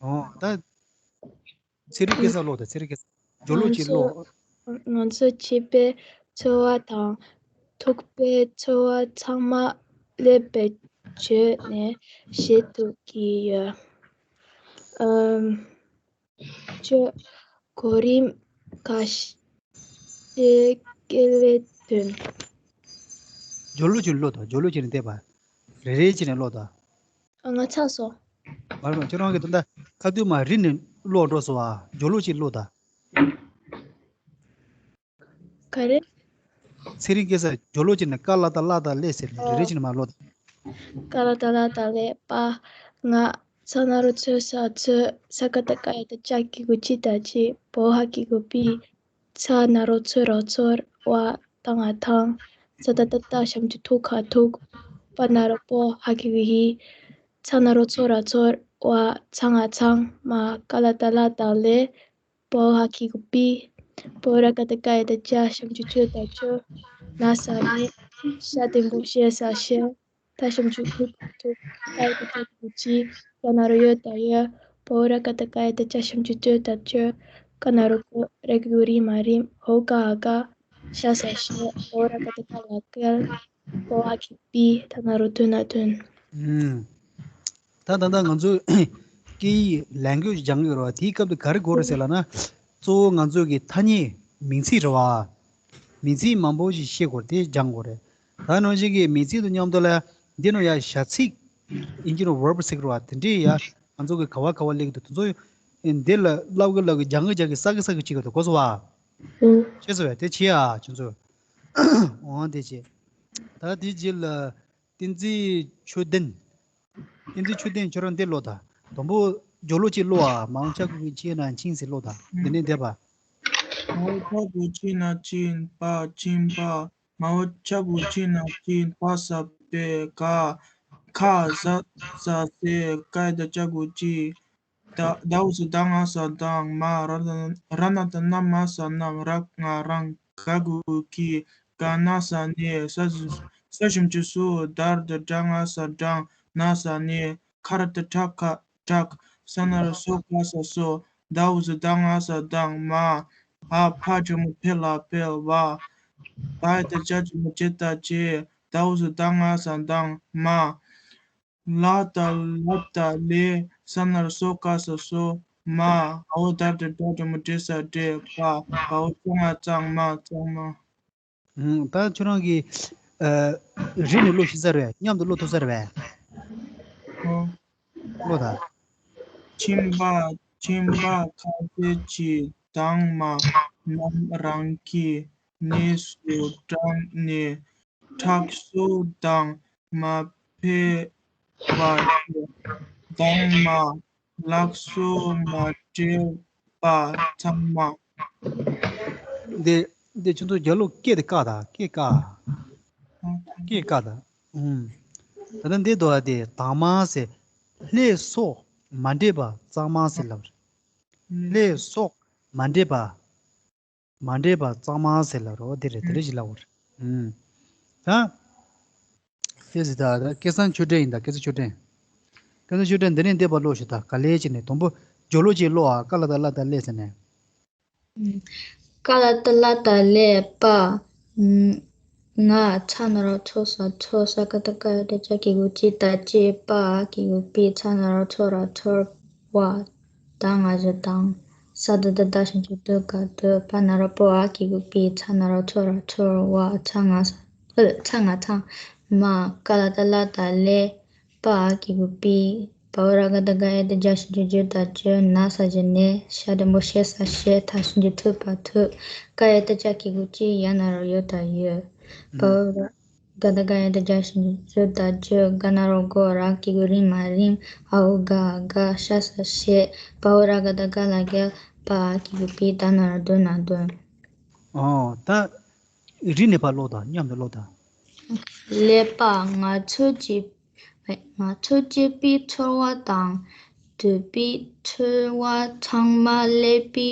ཨོ། ད། ཚེ་རིང་སྐལ་བཟང་ཀློག་དང་། ཚེ་རིང་སྐལ་བཟང་། སྦྱོར་ཀློག་ཅིག་ཀློག་ང་ཚོ་ང་ཚོ་བྱིས་པའི་འཚོ་བ་དང་། ཐུག་པའི་འཚོ་བ་ཚང་མ་ཀླད་པའི་བརྒྱུད་ནས་ཤེས་ཐུབ་ཀྱི་ཡོད། ཨམ། བརྗོད་གོ་རིམ་ཁ་ཤས་སྐྱེལ་བའི་དོན། སྦྱོར་ཀློག་ཅིག་ཀློག་དང་། སྦྱོར་ཀློག་ཅིག་ནས་བལྟས་པ། རེ་རེ་བྱས་ནས་ཀློག་དང་། ཨ། ང་ཚར་སོང་། མ་རེད་མ། ཁྱོད་རང་གིས་ད་ལྟ་ཁ་ཐུག་མ་རིལ་ནས་ཀློག་འགྲོ་སོང་ཨ། སྦྱོར་ཀློག་ཅིག་ཀློག་དང་། ག་རེ། ཚེ་རིང་སྐལ་བཟང་སྦྱོར་ཀློག་ཅིག་ནས། ཀ་ལ་བཏགས་ཀླ་དང་ཀླད་ཟེར་ནས་རེ་རེ་བྱས་ནས་མར་ཀློག་དང་། ཀ་ལ་བཏགས་ཀླ་དང་ཀླད། པ། ང་། ཚ་ན་རོ་ཚོ་ས་ཚོད། ས་ཀ་བཏགས་སྐ་ཡ་བཏགས་སྐྱ། གི་གུ་གྱི་ད་གྱིས། བོ་ཧ་གི་གུ་བི། ཚ་ན་རོ་ཚོ་ར་ཚོར། བ་ད་ང་ཐང་། ས་ཏ་བཏགས་སྟ། ཞབས་ཀྱུ་ཐུ་ཁ་ཐུག། པ་ན་རོ་པོ། ཧ་གི་གུ་ཧི། ཚ་ན་རོ་ཚོ་ར་ཚོར། བ་ཚ་ང་ཚང་། མ། ཀ་ལ་བཏགས་ཀླ་དང་ཀླད། བོ་ཧ་གི་གུ་བི། བོ་ར་ཀ་བཏགས་ཀ་ཡ་བཏགས་ཀྱ། ཞབས་ཀྱུ་ཅོ་ད་ཅོ། ན་ས་ནས། ཤ་འདི་འགུགས་ཤེས་ས་ཤེས། ད་ཞབས་ཀྱུ་ཐུག་ཐུག་ཀ་ཡ་བཏགས་ཀྱ་གི་གུ་ཀྱི། ག་ན་རོ་གཡོ་ད་གཡོ། བ་འོག་ར་ག་བཏགས་ག་ཡ་བཏགས་གྱ་ཞབས་ཀྱུ་གྱོ་ད་གྱོ། ཀ་ན་རོ་གོ་ར་གི་གུ་རི་མ་རིམ། འོ་ག་འ་ག་ཤ་ས་ཤེ། བ་འོག་ར་ག་བཏགས་ག་ལ་གལ། པ་འོག་གི་གུ་པི། ད་ན་རོ་དོ་ན་དོན། ཨུམ། ད་ད་ལྟ་ང་ཚོས་སྐད་ཡིག་ལས་འགུལ་སྦྱང་གི་ཡོད་རེད་བ། དེའི་སྐབས་དུ་ག་རེ་དགོས་རེད་ཟེར་ལབ་ན། གཙོ་བོ་ང་ཚོ་གི་ཐ་སྙད་མིང་ཚིག་རེད་བ། མིང་ཚིག་མང་པོ་ཞིག་ཤེས་དགོས་རེད། དེ་སྦྱང་དགོས་རེད། ད་ནང་བཞིན་གྱི་མིང་ཚིག་དང་མཉམ་དུ་ལ་འདི་ནང་ཡ་བྱ་ཚིག་ཨིན་ཇི་ནང་verb་ཟེར་གི་རེད་བ། དེ་འདྲས་ཡ་ང་ཚོ་གི་ག་བ་ག་བ་སླེབས་ཀྱི་འདུག་དེ་ཚོ་འདི་ལ་བསླབ་གི་བསླབ་གི་སྦྱང་གི་སྦྱང་གི་ས་གི་ས་གི་བྱེད་ཀྱི་འདུག་གོ་སོང་བ། ཨུ། ཤེས་སོང་བས། དེ་བྱེད་ཡ་ཁྱོད་ཚོ། འོང་དེ་བྱེད། ད་དེ་རྗེས་ལ་བསྟན་འཛིན་ཆོས་ལྡན། བསྟན་འཛིན་ཆོས་ལྡན། ཁྱོད་རང་འདི་ཀློག་དང་། དང་པོ་སྦྱོར་ཀློག་ཅིག་ཀློག་ཨ། མ་འོག་ཆ་གི་གུ་ཆི་ན་ཆིང་ཟེར་ཀློག་དང་། འདི་ནས་འདས་པ། མ་འོག་ཆ་གི་གུ་ཆི་ན་ཆིན། པ། ཆིན་པ། མ་འོག་ཆ་གི་གུ་ཆི་ན་ཆིན། པ་ས་པེ་ག་ཁ་ས་ས་སེ། ཀ་ཡ་བཏགས་ཀྱ་གི་གུ་ཀྱི། ད་ད་འོག་ས་ད་ང་ས་དང་། མ། ར་ན་ར་ན་བཏགས་ན་མ་ས་ནམ། ར་ང་རང་། ག་གི་གུ་གི། ག་ན་ས་ནེ། ས་ས་ཞབས་ཀྱུ་སུ། ད་ར་བཏགས་དྲ་ང་ས་དྲང་། ན་ས་ནེ། ཁ་ར་བཏགས་ཁྲ་ཁ་ཁྲག་ས་ན་རོ་སོ་ག་ས་སོ། ད་འོག་ས་ད་ང་ས་དང་། མ། འ་ཕ་འགྲེང་བུ་འཕེ་ལ་འཕེལ། བ། བ་ཡ་བཏགས་བྱ་འགྲེང་བུ་བྱེ་ད་བྱེད། ད་འོག་ས་ད་ང་ས་དང་། མ། ལ་བཏགས་ལ་བཏགས་ལེ། ས་ན་རོ་སོ་ག་ས་སོ། མ། འ་འོག་ད་ར་བཏགས་འདྲ་འགྲེང་བུ་འདྲེ་ས་འདྲེད། པ། བ་འོག་ཙ་ང་གཙང་མ། གཙང་མ། ཨུམ། ད་ཁྱོད་རང་གིས་ཨ་རིག་ནས་ཀློག་ཤེས་ས་རེད་པས། མཉམ་དུ་ཀློག་ཐུབ་ས་རེད་པས། ཨོ། ཀློག་དང་། ཁྱིམ་པ། ཁྱིམ་པ་ཁ་ཟས་ཀྱི་དྭངས་མ་རྣམས་རང་གི་གནས་སུ་བཀྲམ་ནས་ཁྲག་སོགས་དང་མ་ཕལ་པ་བྱས། དྭངས་མ་ལག་སོགས་མ་བྲེལ་བ་ཚང་མ། འདི་འདི་ཁྱོད་ཚོ་རྒྱབ་ལོགས་སྐད་དེ་བཀག་དང་། སྐད་བཀག་སྐད་བཀག་དང་། ཨུམ། ད་ལྟ་འདི་དོ་དེ་དྭངས་མ་ཟེར། ལྷའི་སོགས་མ་འདྲེས་པ་གཙང་མ་ཟེར་ལབ་རེད། ལྷའི་སོགས་མ་འདྲེས་པ། མ་འདྲེས་པ་གཙང་མ་ཟེར་ལབ་རོ། དེ་རེད། དེ་རེད་ཅིག་ལབ་པ་རེད། ཨུམ། ད། དེ་ཟེར་ད་ད་སྐལ་བཟང་ཆོས་སྒྲོན་ཡིན་ད། སྐལ་བཟང་ཆོས་སྒྲོན། སྐལ་བཟང་ཆོས་སྒྲོན་འདི་ནས་འདས་པ་ཀློག་ཤོག་ད། ག་ལེ་ཅིག་ནས་དང་པོ་སྦྱོར་ཀློག་ཅིག་ཀློག་ཨ། ཀ་ལ་བཏགས་གླ་བཏགས་གླེ་ཟེར་ནས། ཀ་ལ་བཏགས་གླ་བཏགས་གླེ། པ། ང་། ཚ་ན་རོ་ཚོ་ས་ཚོགས། ས་ཀ་བཏགས་སྐ་ཡ་བཏགས་སྐྱ་གི་གུ་སྐྱི་ད་སྐྱེས། པ་འ་གི་གུ་པི། ཚ་ན་རོ་ཚོ་ར་ཚོར། བ། ད་ང་བཞི་དང་། ས་ད་བཏགས་སྡ་ཞབས་ཀྱུ་སྡུ་ག་སྡུད། པ་ན་རོ་པོ་འ་གི་གུ་པི། ཚ་ན་རོ་ཚོ་ར་ཚོར། བ། ཚ་ང་ས། ཨ། ཚ་ང་ཚང་། མ། ཀ་ལ་བཏགས་གླ་བཏགས་གླེ། པ་འ་གི་གུ་པི། བ་འོག་ར་ག་བཏགས་ག་ཡ་བཏགས་གྱ་ཞབས་ཀྱུ་གྱོ་ད་གྱོ། ན་ས་བཞི་ནེ། ཤ་འགྲེང་བུ་ཤེ་ས་ཤེ། ཐ་ཞབས་ཀྱུ་ཐུ་པ་ཐུག་ཀ་ཡ་བཏགས་ཀྱ་གི་གུ་ཀྱི། ཡ་ན་རོ་ཡོ་ད་ཡོད། བ་འོག་ར་ག་བཏགས་ག་ཡ་བཏགས་གྱ་ཞབས་ཀྱུ་གྱོ་ད་གྱོད། ག་ན་རོ་གོ་ར་གི་གུ་རི་མ་རིམ། འ་འོག་ག་འ་ག་ཤ་ས་ཤེ། བ་འོག་ར་ག་བཏགས་ག་ལ་གལ། པ་འ་གི་གུ་པི། ད་ན་རོ་དོ་ན་དོན། ཨོ། ད་རིག་ནས་ཕར་ཀློག་དང་། མཉམ་དུ་ཀློག་དང་། གླེ་པ། ང་ཚོ་སྐྱེས་ང་ཚོ་སྐྱེས་པའི་ཚོར་བ་དང་སྡོད་པའི་འཚོ་བ་ཚང་མ་ཀླད་པའི་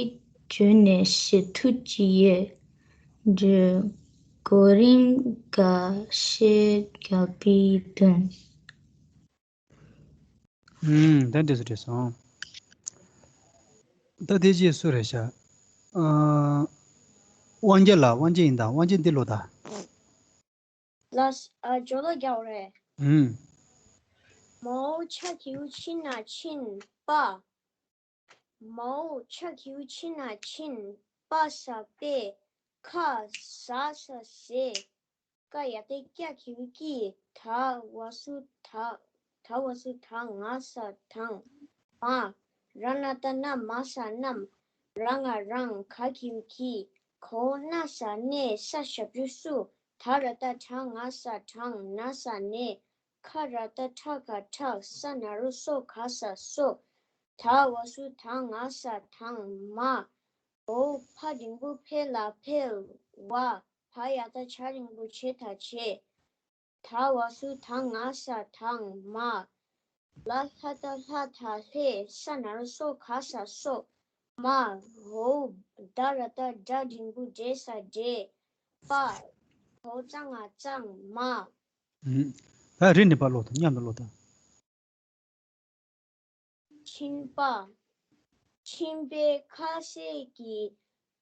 བརྒྱུད་ནས་ཤེས་ཐུབ་ཀྱི་ཡོད། གོ་རིམ་འགའ་ཤས་བརྒྱབ་པའི་དོན། ཨུམ། ད་འགྲིག་སོང་། འགྲིག་སོང་། ད་དེ་རྗེས་སུ་རེད་ཤག་ཨ། དབང་རྒྱལ་ལགས། དབང་རྒྱལ་ཡིན་ད། དབང་རྒྱལ་འདི་ཀློག་དང་། ལགས། ཨ། སྦྱོར་ཀློག་རྒྱག་དགོས་རེད། ཨུམ། མ་འོག་ཆ་གི་གུ་ཆི་ན་ཆིན། པ། མ་འོག་ཆ་གི་གུ་ཆི་ན་ཆིན། པ་ས་པེ། ཁ་ས་ས་སེ། ཀ་ཡ་བཏགས་ཀྱ་གི་གུ་ཀྱི། ད་འོག་སུ་ད། ད་འོག་སུ་ད་ང་ས་དང་། མ། ར་ན་བཏགས་རྣ། མ་ས་རྣམས། ར་ང་རང་། ག་གི་གུ་གི། ག་འོག་ན་ས་གནས། ས་ཞབས་ཀྱུ་སུ། ད་ར་བཏགས་དྲ་ང་ས་དྲང་། ན་ས་གནས། ཁ་ར་བཏགས་ཁྲ་ག་ཁྲག་ས་ན་རོ་སོ་ག་ས་སོ། ད་འོག་སུ་ད་ང་ས་དང་། མ། འོ་ཕ་འགྲེང་བུ་འཕེ་ལ་འཕེལ། བ། བ་ཡ་བཏགས་བྱ་འགྲེང་བུ་བྱེ་ད་བྱེད། ད་འོག་སུ་ད་ང་ས་དང་། མ། ལ་ལྷ་བཏགས་ལྷ་ད་ལྷེ། ས་ན་རོ་སོ་ག་ས་སོ། མ། འོ་ད་ར་བཏགས་སྡ་འགྲེང་བུ་འདྲེ་ས་འདྲེད། པ། གའོ་ཙ་ང་ཙང་མ། ད་རེ་ནས་པ་ཀློག་དང་མཉམ་དུ་ཀློག་དང་། ཁྱིམ་པ། ཁྱིམ་པའི་ཁ་ཟས་ཀྱི་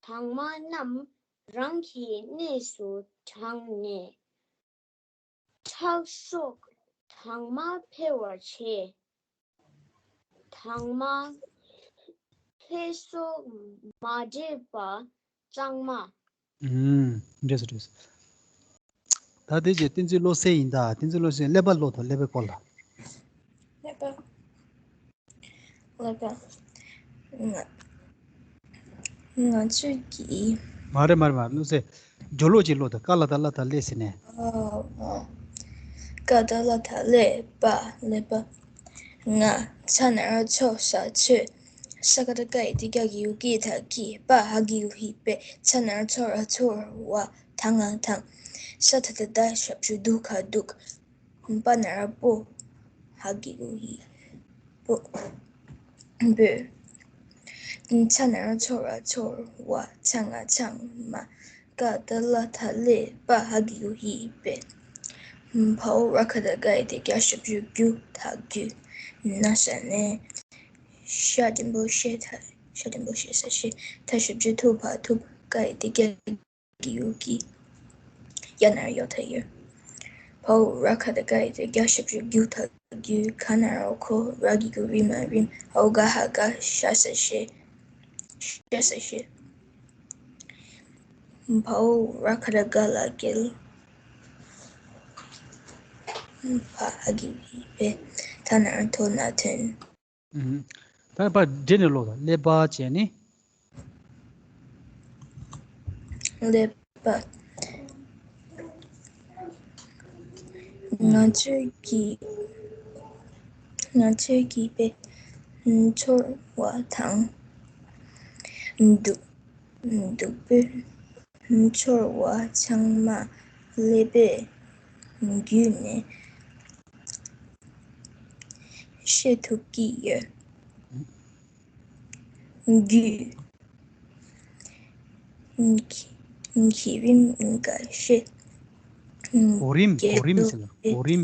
དྭངས་མ་རྣམས་རང་གི་གནས་སུ་དྲངས་ནས། ཁྲག་སོགས་དྭངས་མ་འཕེལ་བར་བྱེད། དྭངས་མ་ལྷ་སོགས་མ་འདྲེས་པ་གཙང་མ། ཨུམ། འདྲེས་སོ་འདྲེས་སོ། ད་དེ་རྗེས་བསྟན་འཛིན་བློ་གསལ་ཡིན་ད། བསྟན་འཛིན་བློ་གསལ་ཀླད་པ་ཀློག་དང་ཀླད་པའི་སྐོར་ལ། ཀླད་པ། ཀླད་པ། ང་ང་ཚོས་ཀྱིས། མ་རེད་མ་རེད་མ་རེད། བློ་གསལ། སྦྱོར་ཀློག་ཅིག་ཀློག་དང་། ཀ་ལ་ད་ལ་ད་ལེ་ཟེར་ནས། ཀ་ད་ལ་ད་ལེ་པ་ཀླད་པ། ང་། ཚ་ན་རོ་ཚོ་ས་ཚོས། ས་ཀ་ད་སྐ་ཡ་བཏགས་སྐྱ་གི་གུ་སྐྱི་ད་སྐྱིད། པ་ཧ་གི་གུ་ཧི་པས། ཚ་ན་རོ་ཚོ་ར་ཚོར་བ། ད་ང་དང་། ས་ད་བཏགས་སྡ་ཞབས་ཀྱུ་སྡུ་ག་སྡུག་པ་ན་རོ་པོ། ཧ་གི་གུ་ཧི། པོ། པོས། ཚ་ན་རོ་ཚོ་ར་ཚོར་བ། ཚ་ང་ཚང་མ། ཀ་ད་ལ་ད་ལེ་པ་ཧ་གི་གུ་ཧི་པས། བའོ་ར་ག་བཏགས་རྒ་ཡ་བཏགས་རྒྱ་ཞབས་ཀྱུ་རྒྱུ་ད་རྒྱུས། ན་ས་ནས། ཤ་འགྲེང་བུ་ཤེ་ད། ཤ་འགྲེང་བུ་ཤེ་ས་ཤེས། ད་ཞབས་ཀྱུ་ཐུ་བ་ཐུབ། སྐ་ཡ་བཏགས་སྐྱ་གི་གུ་སྐྱིད། ཡ་ན་རོ་ཡོ་ད་ཡོད། བའོ་ར་ག་བཏགས་རྒ་ཡ་བཏགས་རྒྱ་ཞབས་ཀྱུ་རྒྱུ་ད་རྒྱུས། ག་ན་རོ་གོ་ར་གི་གུ་རི་མ་རིམ། འའོ་ག་ཧ་དགའ་ཤ་ས་ཤེས། ཤ་ས་ཤེས། བའོ་ར་ག་བཏགས་རྒ་ལ་རྒྱལ། བ་ཧ་གི་གུ་ཧི་པས། ད་ན་རོ་ཐོ་ན་ཐོན། ཨུམ། ད་པ་འདྲེ་ནས་ཀློག་དང་། ཀླད་པ་བྱས་ནས། ཀླད་པ། ང་ཚོས་ཀྱིས། ང་ཚོས་ཀྱིས་པས་ཚོར་བ་དང་། སྡུག་སྡུག་པོའི་ཚོར་བ་ཚང་མ་ཀླད་པའི་བརྒྱུད་ནས་ཤེས་ཐུབ་ཀྱི་ཡོད། རྒྱུས། གི་རིམ་འགའ་ཤས། གོ་རིམ། གོ་རིམ་ཟེར་ན་གོ་རིམ།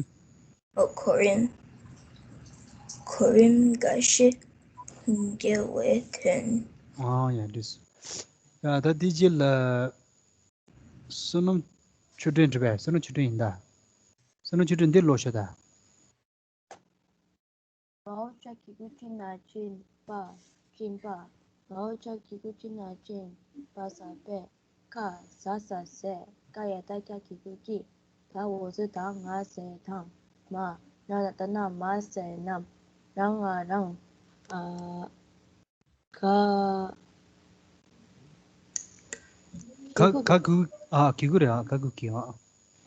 ཨོ། གོ་རིམ། གོ་རིམ་འགའ་ཤས་འགལ་བའི་དོན། ཨ་ཡ་འགྲིག་སོང་། ཡ་ད་དེ་རྗེས་ལ་བསོད་ནམས་ཆོས་སྒྲོན་འདྲི་བས། བསོད་ནམས་ཆོས་སྒྲོན་ཡིན་ད། བསོད་ནམས་ཆོས་སྒྲོན་འདི་ཀློག་ཤོག་ད། གའོ་ཅ་གི་གུ་ཅི་ན་ཅིན་པ། ཅིན་པ། གའོ་ཅ་གི་གུ་ཅི་ན་ཅིན། པ་ས་པས། ཀ། ཟ་ས་ཟས། ཀ་ཡ་བཏགས་སྐྱ་གི་གུ་སྐྱིད། ད་འོ་ཟེར་དང་ང་ཟེར་དང་། མ། ན་ན་བཏགས་ན་མ་ཟེར་རྣམས། རང་ང་རང་། ཨ། ག་ག་ག་གུ། ཨ། གི་གུ་རེད། ཨ། ག་གུ་གི། ཨ།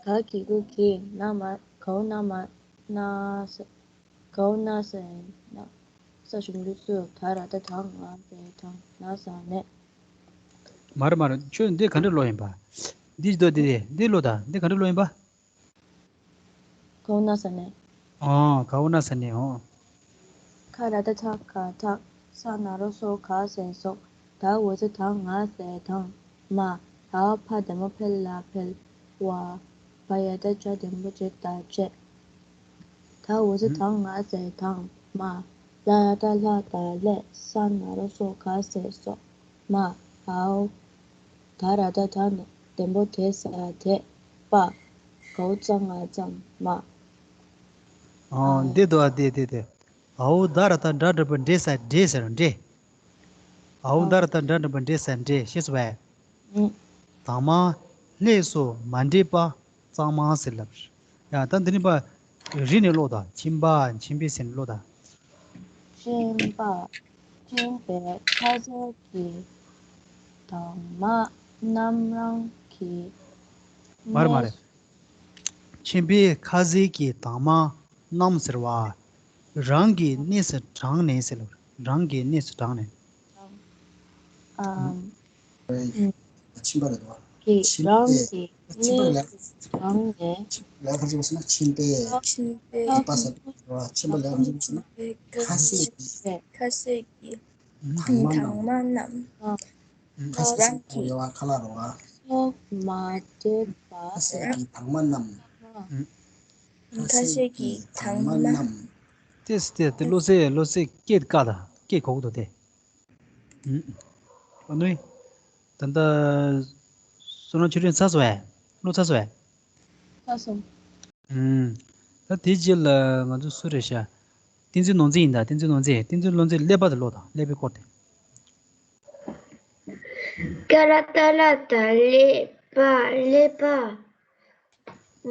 ག་གི་གུ་གི། ན་མ། གའོ་ན་མ་ན་ས། གའོ་ན་ས་ན། ས་ཞབས་ཀྱུ་སུ། ད་ར་བཏགས་ད་ང་ཟེར་དང་། ན་ས་ནས། མ་རེད་མ་རེད། ཁྱོད་འདི་ག་འདྲ་ཀློག་ཡིན་པ། འདི་ཅི་ལྟ་འདི་འདི་ཀློག་ད། འདི་ག་འདྲ་ཀློག་ཡིན་པ། གའོ་ན་ས་ནས། ཨོ། གའོ་ན་ས་ནས། ཨོ། ཁ་ར་བཏགས་ཁྲ་ག་ཁྲག་ས་ན་རོ་སོ་ག་ཟས་སོགས། ད་འོ་ཟེར་དང་ང་ཟེར་དང་། མ། འའོ་ཕ་འགྲེང་བུ་འཕེ་ལ་འཕེལ། བ། བ་ཡ་བཏགས་བྱ་འགྲེང་བུ་བྱེ་ད་བྱེད། ད་འོ་ཟེར་དང་ང་ཟེར་དང་། མ། ལ་ཡ་བཏགས་ལྷ་ད་ལྷས། ས་ན་རོ་སོ་ག་ཟས་སོགས། མ། འའོ། ད་ར་བཏགས་ད་ན་འགྲེང་བུ་དེ་ས་དེད། པ། གའོ་ཙ་ང་ཙང་མ། ཨོ། འདི་འདུག་ཨ། འདི་འདི་འདི། འའོ་ད་ར་བཏགས་འདྲ་འདྲ་པོ་འདྲེ་ས་འདྲེ་ཟེར་འདྲེ། འའོ་ད་ར་བཏགས་འདྲ་འདྲ་པོ་འདྲེ་ས་འདྲེ། ཤེས་སོང་བས། དྭངས་མ་ལྷས་སོ་མ་འདྲེས་པ་གཙང་མ་ཟེར་ལབ། ཡ་ད་འདི་ནི་པ་རི་ནས་ཀློག་དང་། ཁྱིམ་པ། ཁྱིམ་པའི་ཟེར་ནས་ཀློག་དང་། ཁྱིམ་པ། ཁྱིམ་པའི་ཁ་ཟས་ཀྱི་དྭངས་མ་རྣམས་རང་གི། མ་རེད་མ་རེད། ཁྱིམ་པའི་ཁ་ཟས་ཀྱི་དྭངས་མ་རྣམས་ཟེར་བ། རང་གི་གནས་སུ་དྲངས་ནས་ཟེར་ལ། རང་གི་གནས་སུ་དྲངས་ནས། ཨམ། ཁྱིམ་པ་རེད་བ། གི་ཁྱིམ་རང་པས་གི་ཁྱིམ་པ་གནས་ལ་སུ་དྲངས་ནས། ལས་ཁ་ཟས་ཟེར་ན་ཁྱིམ་པས། ཁྱིམ་པས། པ་ས་རེད་བ། ཁྱིམ་པ་ལས་ཁ་ཟས་ཟེར་ན་ཁ་ཟས་ཀྱི། ཁ་ཟས་ཀྱི། དྭངས་མ་རྣམས། དྭངས་མ་རྣམས། ཨ། ཁ་ཟས་ཟེར་ན་རེད་བ། ཁ་ལག་རེད་བ། ཐོག་མ་བྲིས་པ། ཁ་ཟས་ཀྱི་དྭངས་མ་རྣམས། ཨ། ཁ་ཟས་ཀྱི་དྭངས་མ་རྣམས། ཏེས་ཏེ་ཏེ་བློ་རྩེ་བློ་རྩེ་སྐད་བཀག་དང་སྐད་གོ་གི་འདུག་སྟེ། ཨ་ནུས། ད་ལྟ་བསོད་ནམས་ཆོས་སྒྲོན་ཚར་སོང་ངས། བློ་ཚར་སོང་ངས། ཚར་སོང་། ཨུམ། ད་དེའི་རྗེས་ལ་ང་ཚོ་སུ་རེད་ཤག་བསྟན་འཛིན་ནོར་འཛིན་ཡིན་ད། བསྟན་འཛིན་ནོར་འཛིན། བསྟན་འཛིན་ནོར་འཛིན་ཀླད་པ་དེ་ཀློག་དང་། ཀླད་པའི་སྐོར་དེ། ཀ་ལ་ཏ་ལ་ཏ་ཀླད་པ། ཀླད་པ།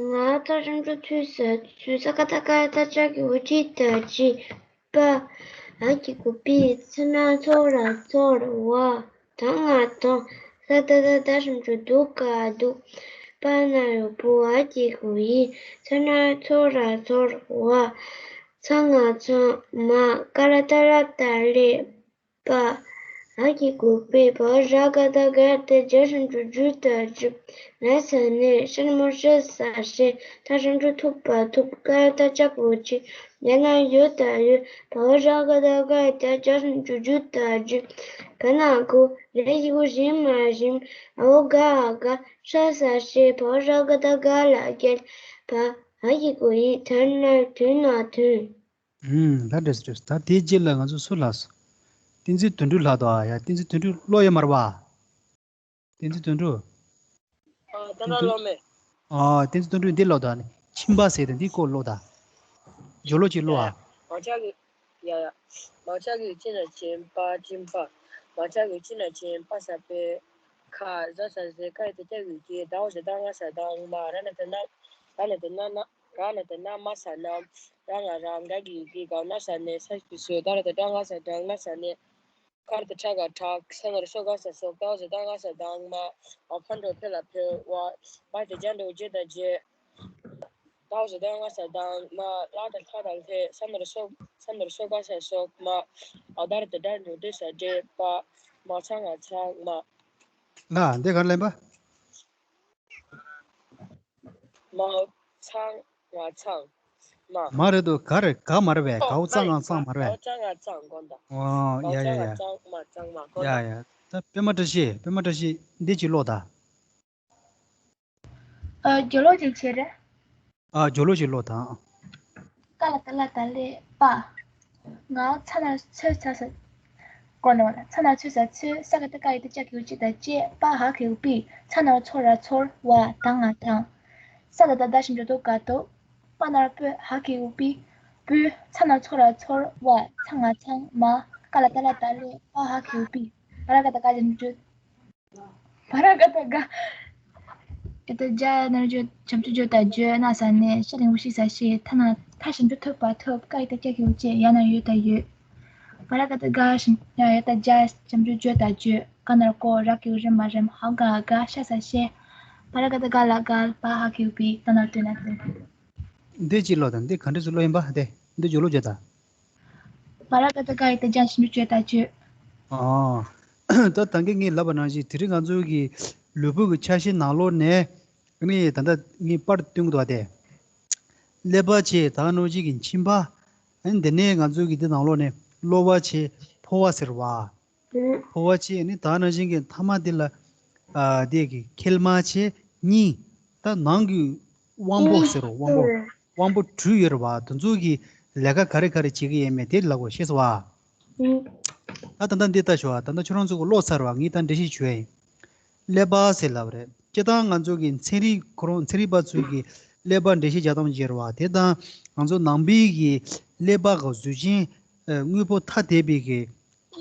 ང་ཚ་ཞབས་ཀྱུ་ཐུ་ས་ཚུ། ས་ཀ་ཏ་ག་ཏ་ཅ་གི་གུ་ཅི་ཏ་ཅི། པ། འ་གི་གུ་པི། ཚ་ན་ཚོ་ར་ཚོར། བ། ད་ང་དང་། ས་ད་བཏགས་སྡ་ཞབས་ཀྱུ་སྡུ་ག་སྡུག་པ་ན་རོ་པུ། འ་གི་གུ་འི། ཚ་ན་ཚོ་ར་ཚོར། བ། ཚ་ང་ཚང་། མ། ཀ་ལ་ཏ་ལ་ཏ་ཀླད་པ། འ་གི་གུ་པི། བ་ཞ་ག་བཏགས་སྒ་ཏ་ཇ་ཞབས་ཀྱུ་ཇུ་ཏ་ཇུ། ན་ས་ནས། ཤ་ན་མོ་ཤི་ས་ཤེས། ཐ་ཞབས་ཀྱུ་ཐུ་པ་ཐུབ། ཀ་ཏ་ཅ་གི་གུ་ཅི། ཡ་ན་ཡོ་ད་ཡོད། བ་ཞ་ག་བཏགས་སྒ་ཏ་ཇ་ཞབས་ཀྱུ་ཇུ་ཏ་ཇུ། ག་ན་གོ། ར་གི་གུ་ཞི་མ་ཞིམ། འ་ག་འ་དགའ། ཤ་ས་ཤེས། བ་ཞ་ག་བཏགས་སྒ་ལ་རྒྱལ། བ། འ་གི་གུ་འི། ད་ན་དུ་ན་དུན། ཨུམ། ད་འགྲིག་སོང་འགྲིག་སོང་། ད་དེའི་རྗེས་ལ་ང་ཚོ་སུ་ལ་སོང་། བསྟན་འཛིན་དོན་གྲུབ་ལ་དོ། ཨ་ཡ། བསྟན་འཛིན་དོན་གྲུབ་ཀློག་ཡོད་མ་རེད་པ། བསྟན་འཛིན་དོན་གྲུབ། ཨ། ད་ན་ཀློག་མེད། ཨ། བསྟན་འཛིན་དོན་གྲུབ་འདི་ཀློག་དང་། ཁྱིམ་པ་ཟེར་དེ་འདི་སྐོར་ཀློག་དང་། སྦྱོར་ཀློག་ཅིག་ཀློག་ཨ། མ་ཆག་གི། ཡ་ཡ། མ་ཆག་གི་ཁྱི་ན་ཁྱིམ་པ་ཁྱིམ་པ། མ་ཆག་གི་ཁྱི་ན་ཁྱིམ། པ་ས་པེ། ཁ། ཟ་ས་ཟེ། ཀ་ཡ་ཏ་ཀྱ་གི་ཀྱི། ད་འོ་ཟེ་ད་ང་ས་དང་། མ། ར་ན་ཏ་ན། ར་ན་ཏ་ན་ན། ར་ན་ཏ་ན་མ་ས་ན། ར་ང་རང་། འག་གི་གི། ག་ན་ས་ནས། ས་ཀྱི་སོ། ད་ར་ཏ་ད་ང་ས་དང་། ང་ས་ནས། ཁ་ར་ཏ་ཁྲ་ག་ཁྲག་ས་ན་རོ་སོ་ག་ས་སོག་ད་འོ་ཟེ་ད་ང་ས་དང་། མ། འ་ཕ་འགྲོ་ཕེ་ལ་ཕེ། བ། བ་ཏ་ཇ་འགྲོ་ཇེ་ད་ཇེ། ད་འོ་ཟེ་ད་ང་ས་དང་། མ། ལ་ཏ་ལྷ་དང་ལྷེ། ས་ན་རོ་སོ། ས་ན་རོ་སོ་ག་ས་སོག་མ། འ་ད་ར་ཏ་ད་འགྲོ་ཏེ་ས་ཏེ། པ། མ་ཚ་ང་ཚང་མ། ལ་འདི་གར་ལེན་པ། མ་ཚང་ང་ཚང་མ། མ་རེད་དོ། ག་རེ་ག་མ་རེད་པས། གའུ་ཚང་ང་ཚང་མ་རེད་པས། གའུ་ཚང་ང་ཚང་དགོན་དང་། ཨོ་ཡ་ཡ་ཡ། ཡ་ཡ། ད་པད་མ་བཀྲ་ཤིས། པད་མ་བཀྲ་ཤིས་འདི་ཅིག་ཀློག་དང་། ཨ། སྦྱོར་ཀློག་ཅིག་བྱེད་རེ། ཨ། སྦྱོར་ཀློག་ཅིག་ཀློག་དང་། ཀ་ལ་ཏ་ལ་ཏ་ཀླད་པ། ང་ཚ་ན་ཚོ་ཚ་ས། གོ་ནོ་ལ། ཚ་ན་ཚོ་ས་ཚོ། ས་ཀ་ཏ་ག་ཡ་ཏ་ཅ་གི་གུ་ཅི་ད་ཅེ། པ་འ་གི་གུ་པི། ཚ་ན་རོ་ཚོ་ར་ཚོར། བ། ད་ང་དང་། ས་ད་བཏགས་སྡ་ཞབས་ཀྱུ་སྡོ་ག་སྡོ། པ་ན་རོ་པོ། འ་གི་གུ་པི། པུ། ཚ་ན་རོ་ཚོ་ར་ཚོར། བ། ཚང་ང་ཚང་མ། ཀ་ལ་ཏ་ལ་ཏ་ཀླད་པ། འ་གི་གུ་པི། བ་ར་ག་བཏགས་སྒ་ཞབས་ཀྱུ་བ། བ་ར་ག་བཏགས་སྒ། ཡ་ཏ་ཇ་ན་རོ་ཇོ་ཞབས་ཀྱུ་ཇོ་ད་ཇོ། ན་ས་ནས། ཤ་ན་རོ་ཤི་ས་ཤེས། ཐ་ན་ཐ་ཞབས་ཀྱུ་ཐུ་པ་ཐུབ། ཀ་ཡ་ཏ་ཀྱ་གི་གུ་ཀྱེ། ཡ་ན་རོ་ཡོ་ད་ཡོད། བ་ར་ག་བཏགས་སྒ་ཞབས། ཡ་ཡ་ཏ་ཇ་ཞབས་ཀྱུ་ཇོ་ད་ཇོ། ག་ན་རོ་གོ། ར་གི་གུ་རི་མ་རིམ། འ་ག་འ་དགའ། ཤ་ས་ཤེས། བ་ར་ག་བཏགས་སྒ་ལ་རྒལ། བ་འ་གི་གུ་བི། ད་ན་རོ་ཏུ་ན་དུན། འདི་ཅིག་ཀློག་དང་། འདི་ག་འདྲ་སེ་ཀློག་ཡིན་པ། དེ་འདི་སྦྱོར་ཀློག་བྱེད་དང་། བ་ར་ག་བཏགས་སྒ་ཡ་ཏ་སྒྱ་ཞབས་ཀྱུ་སྒྱོ་ད་སྒྱོད། ཨོ། ད་ད་གིན་ངས་ལབ་པ་ནང་བཞིན་དེ་རིང་ང་ཚོའི་གི་ལུས་པོ་གི་ཆ་ཤས་ནང་ལོགས་ནས་ཨ་ནི་ད་ལྟ་ངས་པར་སྟོན་གི་འདུག་པ། དེ་ཀླད་པ་བྱས། ད་ག་ནང་བཞིན་གྱི་མཆིན་པ། ཨ་ནི་དེ་ནས་ང་ཚོའི་གི་འདི་ནང་ལོགས་ནས་གློ་བ་བྱས། ཕོ་བ་ཟེར་བ། ཕོ་བ་བྱས། ཨ་ནི་ད་ག་ནང་བཞིན་གྱི་མཐའ་མ་འདི་ལ་ཨ་དེ་གི་མཁལ་མ་བྱས། སྙིང་། ད་ནང་གི་དབང་པོ་ཟེར་རོ། དབང་པོ། དབང་པོ་དྲུག་ཡོད་རེད་པ། དེ་ཚོ་གི་ལས་ཀ་ག་རེ་ག་རེ་བྱེད་ཀྱི་ཡོད་མེད་དེ་ལབ་དགོས། ཤེས་སོང་པ། ཨུ། ད་ད་ལྟ་འདི་ལྟ་ཞོག་ད་ལྟ་ཁྱོད་རང་ཚོ་གི་ཀློག་ཚར་བ། ངས་ད་འགྲེལ་བཤད་ཞུ་ཡ་ཡིན། ཀླད་པ་ཟེར་ལབ་རེད། སྤྱིར་བཏང་ང་ཚོ་གི་ཚན་རིག་ཁོ་རང་ཚན་རིག་པ་ཚོས་ཀྱི་ཀླད་པ་འགྲེལ་བཤད་རྒྱག་སྟངས་ཅིག་ཡོད་རེད་པ། དེ་དང་ང་ཚོ་ནང་པའི་གི་ཀླད་པ་གི་གཟུགས་ཅན། ཨ། དངོས་པོ་ཐ་དད་པའི་གི།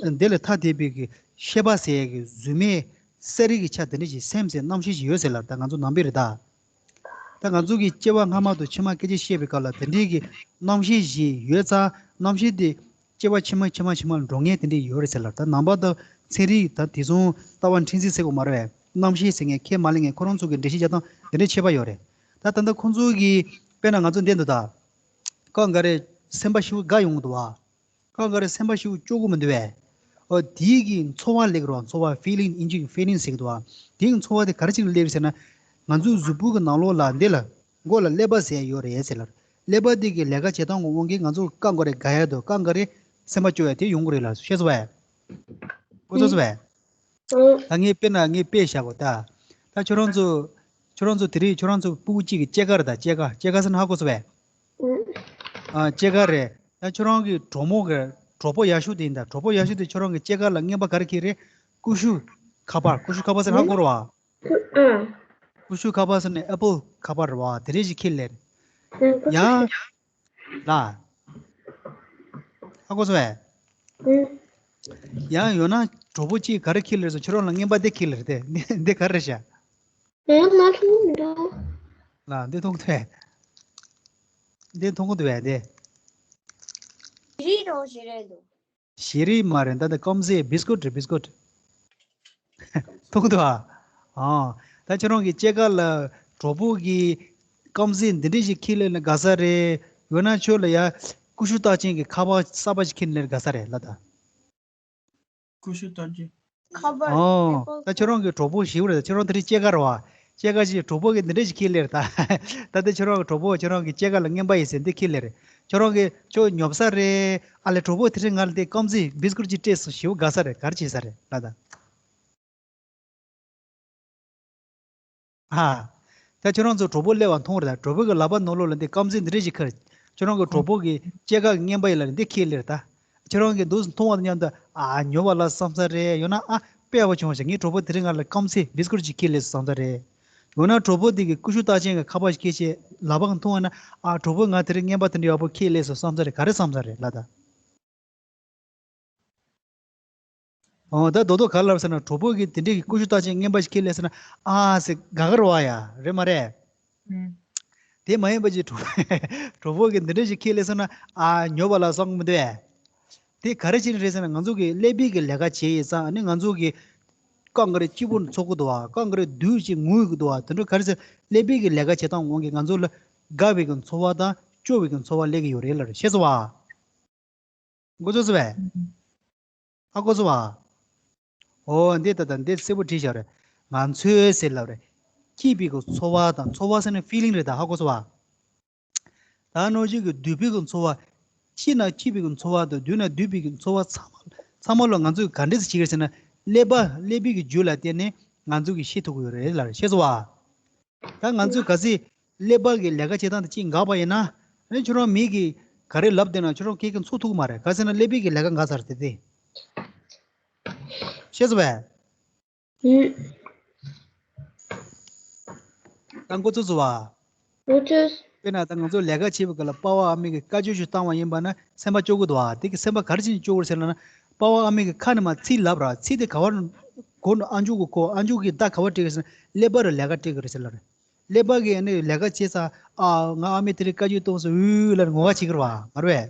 ཨ། དེ་ལས་ཐ་དད་པའི་གི་ཤེས་པ་ཟེར་ཡ་གི་གཟུགས་མེད་གསལ་རིག་གི་ཆ་དེ་འདྲ་ཞིག་སེམས་ཟེར་རྣམ་ཤེས་ཤིག་ཡོད་ཟེར་ལབ། ད་ང་ཚོ་ནང་པའི་རེད་ད། ད་ང་ཚོ་གི་སྐྱེ་བ་སྔ་མ་དང་ཕྱི་མ་སྐད་ཆ་བཤད་པའི་སྐབས་ལ་དེ་འདྲའི་གི་རྣམ་ཤེས་ཤིག་ཡོད་ཙང་། རྣམ་ཤེས་དེ་སྐྱེ་བ་ཕྱི་མ་ཕྱི་མ་ཕྱི་མ་འགྲོ་མཁན་དེ་འདྲ་ཡོད་རེད་ཟེར་ལབ། ད་ནང་པ་དང་ཚན་རིག་ད་དེ་ཚོ་ལྟ་བ་འཁྲིལ་འཛིན་ཟེར་དགོས་མ་རེད་པས། རྣམ་ཤེས་ཟེར་མཁན་ཁས་མ་ལེན་མཁན་ཁོ་རང་ཚོ་གི་འགྲེལ་བཤད་རྒྱག་སྟངས་དེ་འདྲའི་ཁྱད་པར་ཡོད་རེད། ད་ད་ལྟ་ཁོང་ཚོ་གི་དཔེར་ན་ང་ཚོ་འདི་འདུག་ད། སྐབས་འགའ་རེ་སེམས་པ་ཤི་བོ་དགའ་ཡོང་གི་འདུག་པ། སྐབས་འགའ་རེ་སེམས་པ་ཤི་བོ་སྐྱོ་གི་མི་འདུག་པས། འོ་དེའི་གི་ཚོར་བ་སླེབས་རོགས། ཚོར་བ། ཕི་ལིང་། ཨིན་ཇི་གི་ཕི་ལིང་ཟེར་གི་འདུག་པ། དེའི་གི་ཚོར་བ་དེ་ག་རེ་བྱས་ནས་སླེབས་ཟེར་ན། ང་ཚོའི་གཟུགས་པོ་གི་ནང་ལོགས་ལ་འདི་ལ་མགོ་ལ་ཀླད་པ་ཟེར་ཡ་ཡོད་རེད་ཟེར་ལབ། ཀླད་པ་དེ་གི་ལས་ཀ་བྱེད་སྟངས་ཀྱི་དབང་གིས་ང་ཚོ་སྐབས་འགའ་རེ་དགའ་ཡ་དང་སྐབས་འགའ་རེ་སེམས་པ་སྐྱོ་ཡ་དེ་ཡོང་གི་རེད་ལབ། ཤེས་སོང་པས། གོ་ཚོད་སོང་པས། ད་ངས་དཔེར་ན་ངས་དཔེ་བཞག་གོ་ད། ད་ཁྱོད་རང་ཚོ་ཁྱོད་རང་ཚོ་དེ་རིང་ཁྱོད་རང་ཚོ་སྤུ་གུ་གཅིག་གི་སྐྱེས་སྐར་རེད་ད། སྐྱེས་སྐར་སྐྱེས་སྐར་ཟེར་ན་ཧ་གོ་སོང་བས། ཨ་སྐྱེས་སྐར་རེད། ད་ཁྱོད་རང་གི་གྲོགས་མོ་གི་གྲོགས་པོ་ཡག་ཤོས་དེ་ཡིན་ད། གྲོགས་པོ་ཡག་ཤོས་དེ་ཁྱོད་རང་གི་སྐྱེས་སྐར་ལ་རྔན་པ་ག་རེ་ཁྱེར་རེད། ཀུ་ཤུ་ཁ་པར། ཀུ་ཤུ་ཁ་པར་ཟེར་ན་ཧ་གོ་རེད་བ། ཨ། ཀུ་ཤུ་ཁ་པར་ཟེར་ནས་ཨེ་པལ་ཁ་པར་རེད་བ། དེ་འདྲས་ཞིག་ཁྱེར་སླེབས། ཡང་། ལ། ཧ་གོ་སོང་ངས། ཡང་ཡོད་ན་གྲོགས་པོ་གཅིག་ག་རེ་ཁྱེར་སླེབས་སོང་། ཁྱོད་རང་ལ་རྔན་པ་དེ་ཁྱེར་སླེབས་རེད་དེ། འདི་ག་རེ་རེད་ཤག་ང་མ་མཐོང་མི་འདུག་ལ་འདི་མཐོང་གི་འདུག་གས། འདི་མཐོང་གི་འདུག་གས་འདི། རི་རོ་ཞིག་རེད་འདུག་ཞེ་རི་མ་རེད། ད་ནི་སྐམ་ཟས་བིས་ཀུད་རེད། བིས་ཀུད། མཐོང་གི་འདུག་ཨ། ཨ། ད་ཁྱོད་རང་གི་སྐྱེས་སྐར་ལ་གྲོགས་པོ་གིས་སྐམ་ཟས་འདི་འདྲ་ཞིག་ཁྱེར་སླེབས་ན་དགའ་ས་རེད། ཡང་ན་ཁྱོད་ལ་ཡ་ཀུ་ཤུ་རྟགས་ཅན་གྱི་ཁ་པར་གསར་པ་ཞིག་ཁྱེར་སླེབས་ན་དགའ་ས་རེད་ལ་ད། ཀུ་ཤུ་རྟགས་ཅན། ཁ་པར། ཨོ། ད་ཁྱོད་རང་གི་གྲོགས་པོ་ཞེ་པོ་རེད། ད་ཁྱོད་རང་དེ་རིང་སྐྱེས་སྐར་རེད་བ། སྐྱེས་སྐར་ཞིག་གྲོགས་པོ་གིས་འདི་འདྲ་ཞིག་ཁྱེར་སླེབས་རེད་ད། ད་ལྟ་ཁྱོད་རང་གི་གྲོགས་པོ་ཁྱོད་རང་གི་སྐྱེས་སྐར་ལ་རྔན་པ་ཡིན་ཟེར་འདི་ཁྱེར་སླེབས་རེད། ཁྱོད་རང་གིས་ཁྱོད་ཉོབ་ས་རེད། ཨ་ལས་གྲོགས་པོ་དེ་རིང་ང་ལ་འདི་སྐམ་ཟས་བིས་ཀུད་ཅིག་སྤྲད་སོང་། ཞེ་པོ་དགའ་ས་རེད། ག་རེ་བྱེད་ས་རེད་ལ་ད། ཨ། ད་ཁྱོད་རང་ཚོ་གྲོགས་པོ་སླེབས་པ་མཐོང་རེད་ད། གྲོགས་པོ་གི་ལག་པ་ནང་ལོགས་ལ་འདི་སྐམ་ཟས་འདི་འདྲ་ཞིག་ཁྱེར། ཁྱོད་རང་གི་གྲོགས་པོ་གི་སྐྱེས་སྐར་གྱི་རྔན་པ་ཡིན་ལབ་ནས་འདི་ཁྱེར་སླེབས་རེད་ད། ཁྱོད་རང་གིས་འདི་མཐོང་བ་དང་མཉམ་དུ་ཨ་ཉོབ་པ་ལ་བསམ་ས་རེད། ཡང་ན་ཨ་དཔེ་ཡག་པོ་བྱུང་བ་ཞིག་ངའི་གྲོགས་པོ་དེ་རིང་ང་ལ་སྐམ་ཟས་བིས་ཀུད་ཅིག་ཁྱེར་སླེབས་སོང་བསམ་ས་རེད། ཡང་ན་གྲོགས་པོ་དེ་གིས་ཀུ་ཤུ་རྟགས་ཅན་གྱི་ཁ་པར་ཞིག་ཁྱེར་བྱས་ལག་པ་གིས་མཐོང་བ་ན་ཨ་གྲོགས་པོས་ང་དེ་རིང་རྔན་པ་དེ་འདྲ་ཡག་པོ་ཁྱེར་སླེབས་སོང་བསམ་ས་རེད། ག་རེ་བསམ་ས་རེད་ལ་ད། ཨོ་ད་རྡོག་རྡོག་ག་རེ་ལབ་ཟེར་ན། གྲོགས་པོ་གིས་དེ་འདྲའི་གི་ཀུ་ཤུ་རྟགས་ཅན་རྔན་པ་ཞིག་ཁྱེར་སླེབས་ཟེར་ན་ཨ་ཟེར་དགའ་གི་རེད་བ་ཡ། རེད་མ་རེད། ཨུམ། དེ་མ་ཡིན་པ་ཅིག་གྲོགས་གྲོགས་པོ་གིས་འདི་འདྲ་ཞིག་ཁྱེར་སླེབས་ཟེར་ན་ཨ་ཉོབ་པ་ལ་བསམ་གི་མི་འདུག་གས། དེ་ག་རེ་བྱས་ནས་རེད་ཟེར་ན། ང་ཚོ་གི་ཀླད་པའི་གི་ལས་ཀ་བྱེད་ཡས་ཙང་ཨ་ནི་ང་ཚོ་གི་དཀའ་ངལ་སྐྱིད་པོ་འཚོ་གི་འདུག་བ། དཀའ་ངལ་སྡུག་ཅིག་ངུ་གི་འདུག་བ། དེ་འདྲ་ག་རེ་ཟེར། ཀླད་པའི་གི་ལས་ཀ་བྱེད་སྟངས་དབང་གིས་ང་ཚོ་ལ་དགའ་བའི་གི་ཚོར་བ་དང་སྐྱོ་བའི་གི་ཚོར་བ་སླེབས་ཀྱི་ཡོད་རེད་ལབ་རེད། ཤེས་སོང་བ། མགོ་ཚོས་སོང་བས། ཧ་གོ་སོང་བ། འོ་འདི་ད་ལྟ་འདི་གསལ་པོ་བྲིས་བཞག་རེད། ང་ཚོའི་ཟེར་ལབ་རེད། སྐྱིད་པའི་གི་ཚོར་བ་དང་། ཚོར་བ་ཟེར་ན་ཕི་ལིང་རེད་ད། ཧ་གོ་སོང་བ། ད་ནང་བཞིན་གི་སྡུག་པའི་གི་ཚོར་བ། སྐྱིད་ན་སྐྱིད་པའི་གི་ཚོར་བ་དང་སྡུག་ན་སྡུག་པའི་གི་ཚོར་བ་ཚང་མ་ཚང་མ་ལ་ང་ཚོས་ག་འདྲས་སེ་བྱེད་ཀྱི་རེད་ཟེར་ན། ཀླད་པ་ཀླད་པའི་གི་རྒྱུད་ལ་བརྟེན་ནས་ང་ཚོ་གིས་ཤེས་ཐུབ་ཀྱི་ཡོད་རེད་ལབ་རེད། ཤེས་སོང་བ། ད་ང་ཚོས་གལ་སྲིད་ཀླད་པ་གི་ལས་ཀ་བྱེད་སྟངས་དེ་གཅིག་འགག་པ་ཡིན་ན། ཨ་ནི་ཁྱོད་རང་མི་གིས་ག་རེ་ལབ་བསྡད་ན་ཁྱོད་རང་ཁྱེད་ཀྱིས་ཚོར་ཐུབ་ཀྱི་མ་རེད། ག་ཟེར་ན་ཀླད་པའི་གི་ལས་ཀ་འགག་ཚར་དེ་དེ། ཤེས་སོང་བས། ཨུམ། ད་མགོ་ཚོས་སོང་བ། མགོ་ཚོས། དཔེར་ན་ད་ང་ཚོ་ལས་ཀ་བྱེད་པའི་སྐབས་ལ་པ་ཕ་ཨ་མས་གི་བཀའ་བཀྱོན་ཞིག་བཏང་བ་ཡིན་པ་ན་སེམས་པ་སྐྱོ་གི་འདུག་བ། དེ་གི་སེམས་པ་ག་རེ་བྱས་ནས་སྐྱོ་གི་རེད་ཟེར་ན། པ་ཕ་ཨ་མས་གི་ཁ་ནས་མར་ཚིག་ལབ་ར། ཚིག་དེ་ག་བར་གོ་ནས་ཨ་མཆོག་གིས་གོ། ཨ་མཆོག་གིས་བརྡ་ག་བར་སྤྲད་གི་ཟེར་ན་ཀླད་པ་རུ་ལས་ཀ་སྤྲད་གི་རེད་ཟེར་ལབ་རེད། ཀླད་པ་གིས་ཨ་ནི་ལས་ཀ་བྱས་ཙང་ཨ་ང་ཨ་མས་དེ་རིང་བཀའ་བཀྱོན་གཏོང་སོང་འུ་ལབ་ནས་ངོ་དགའ་བྱེད་ཀྱི་རེད་བ། མ་རེད་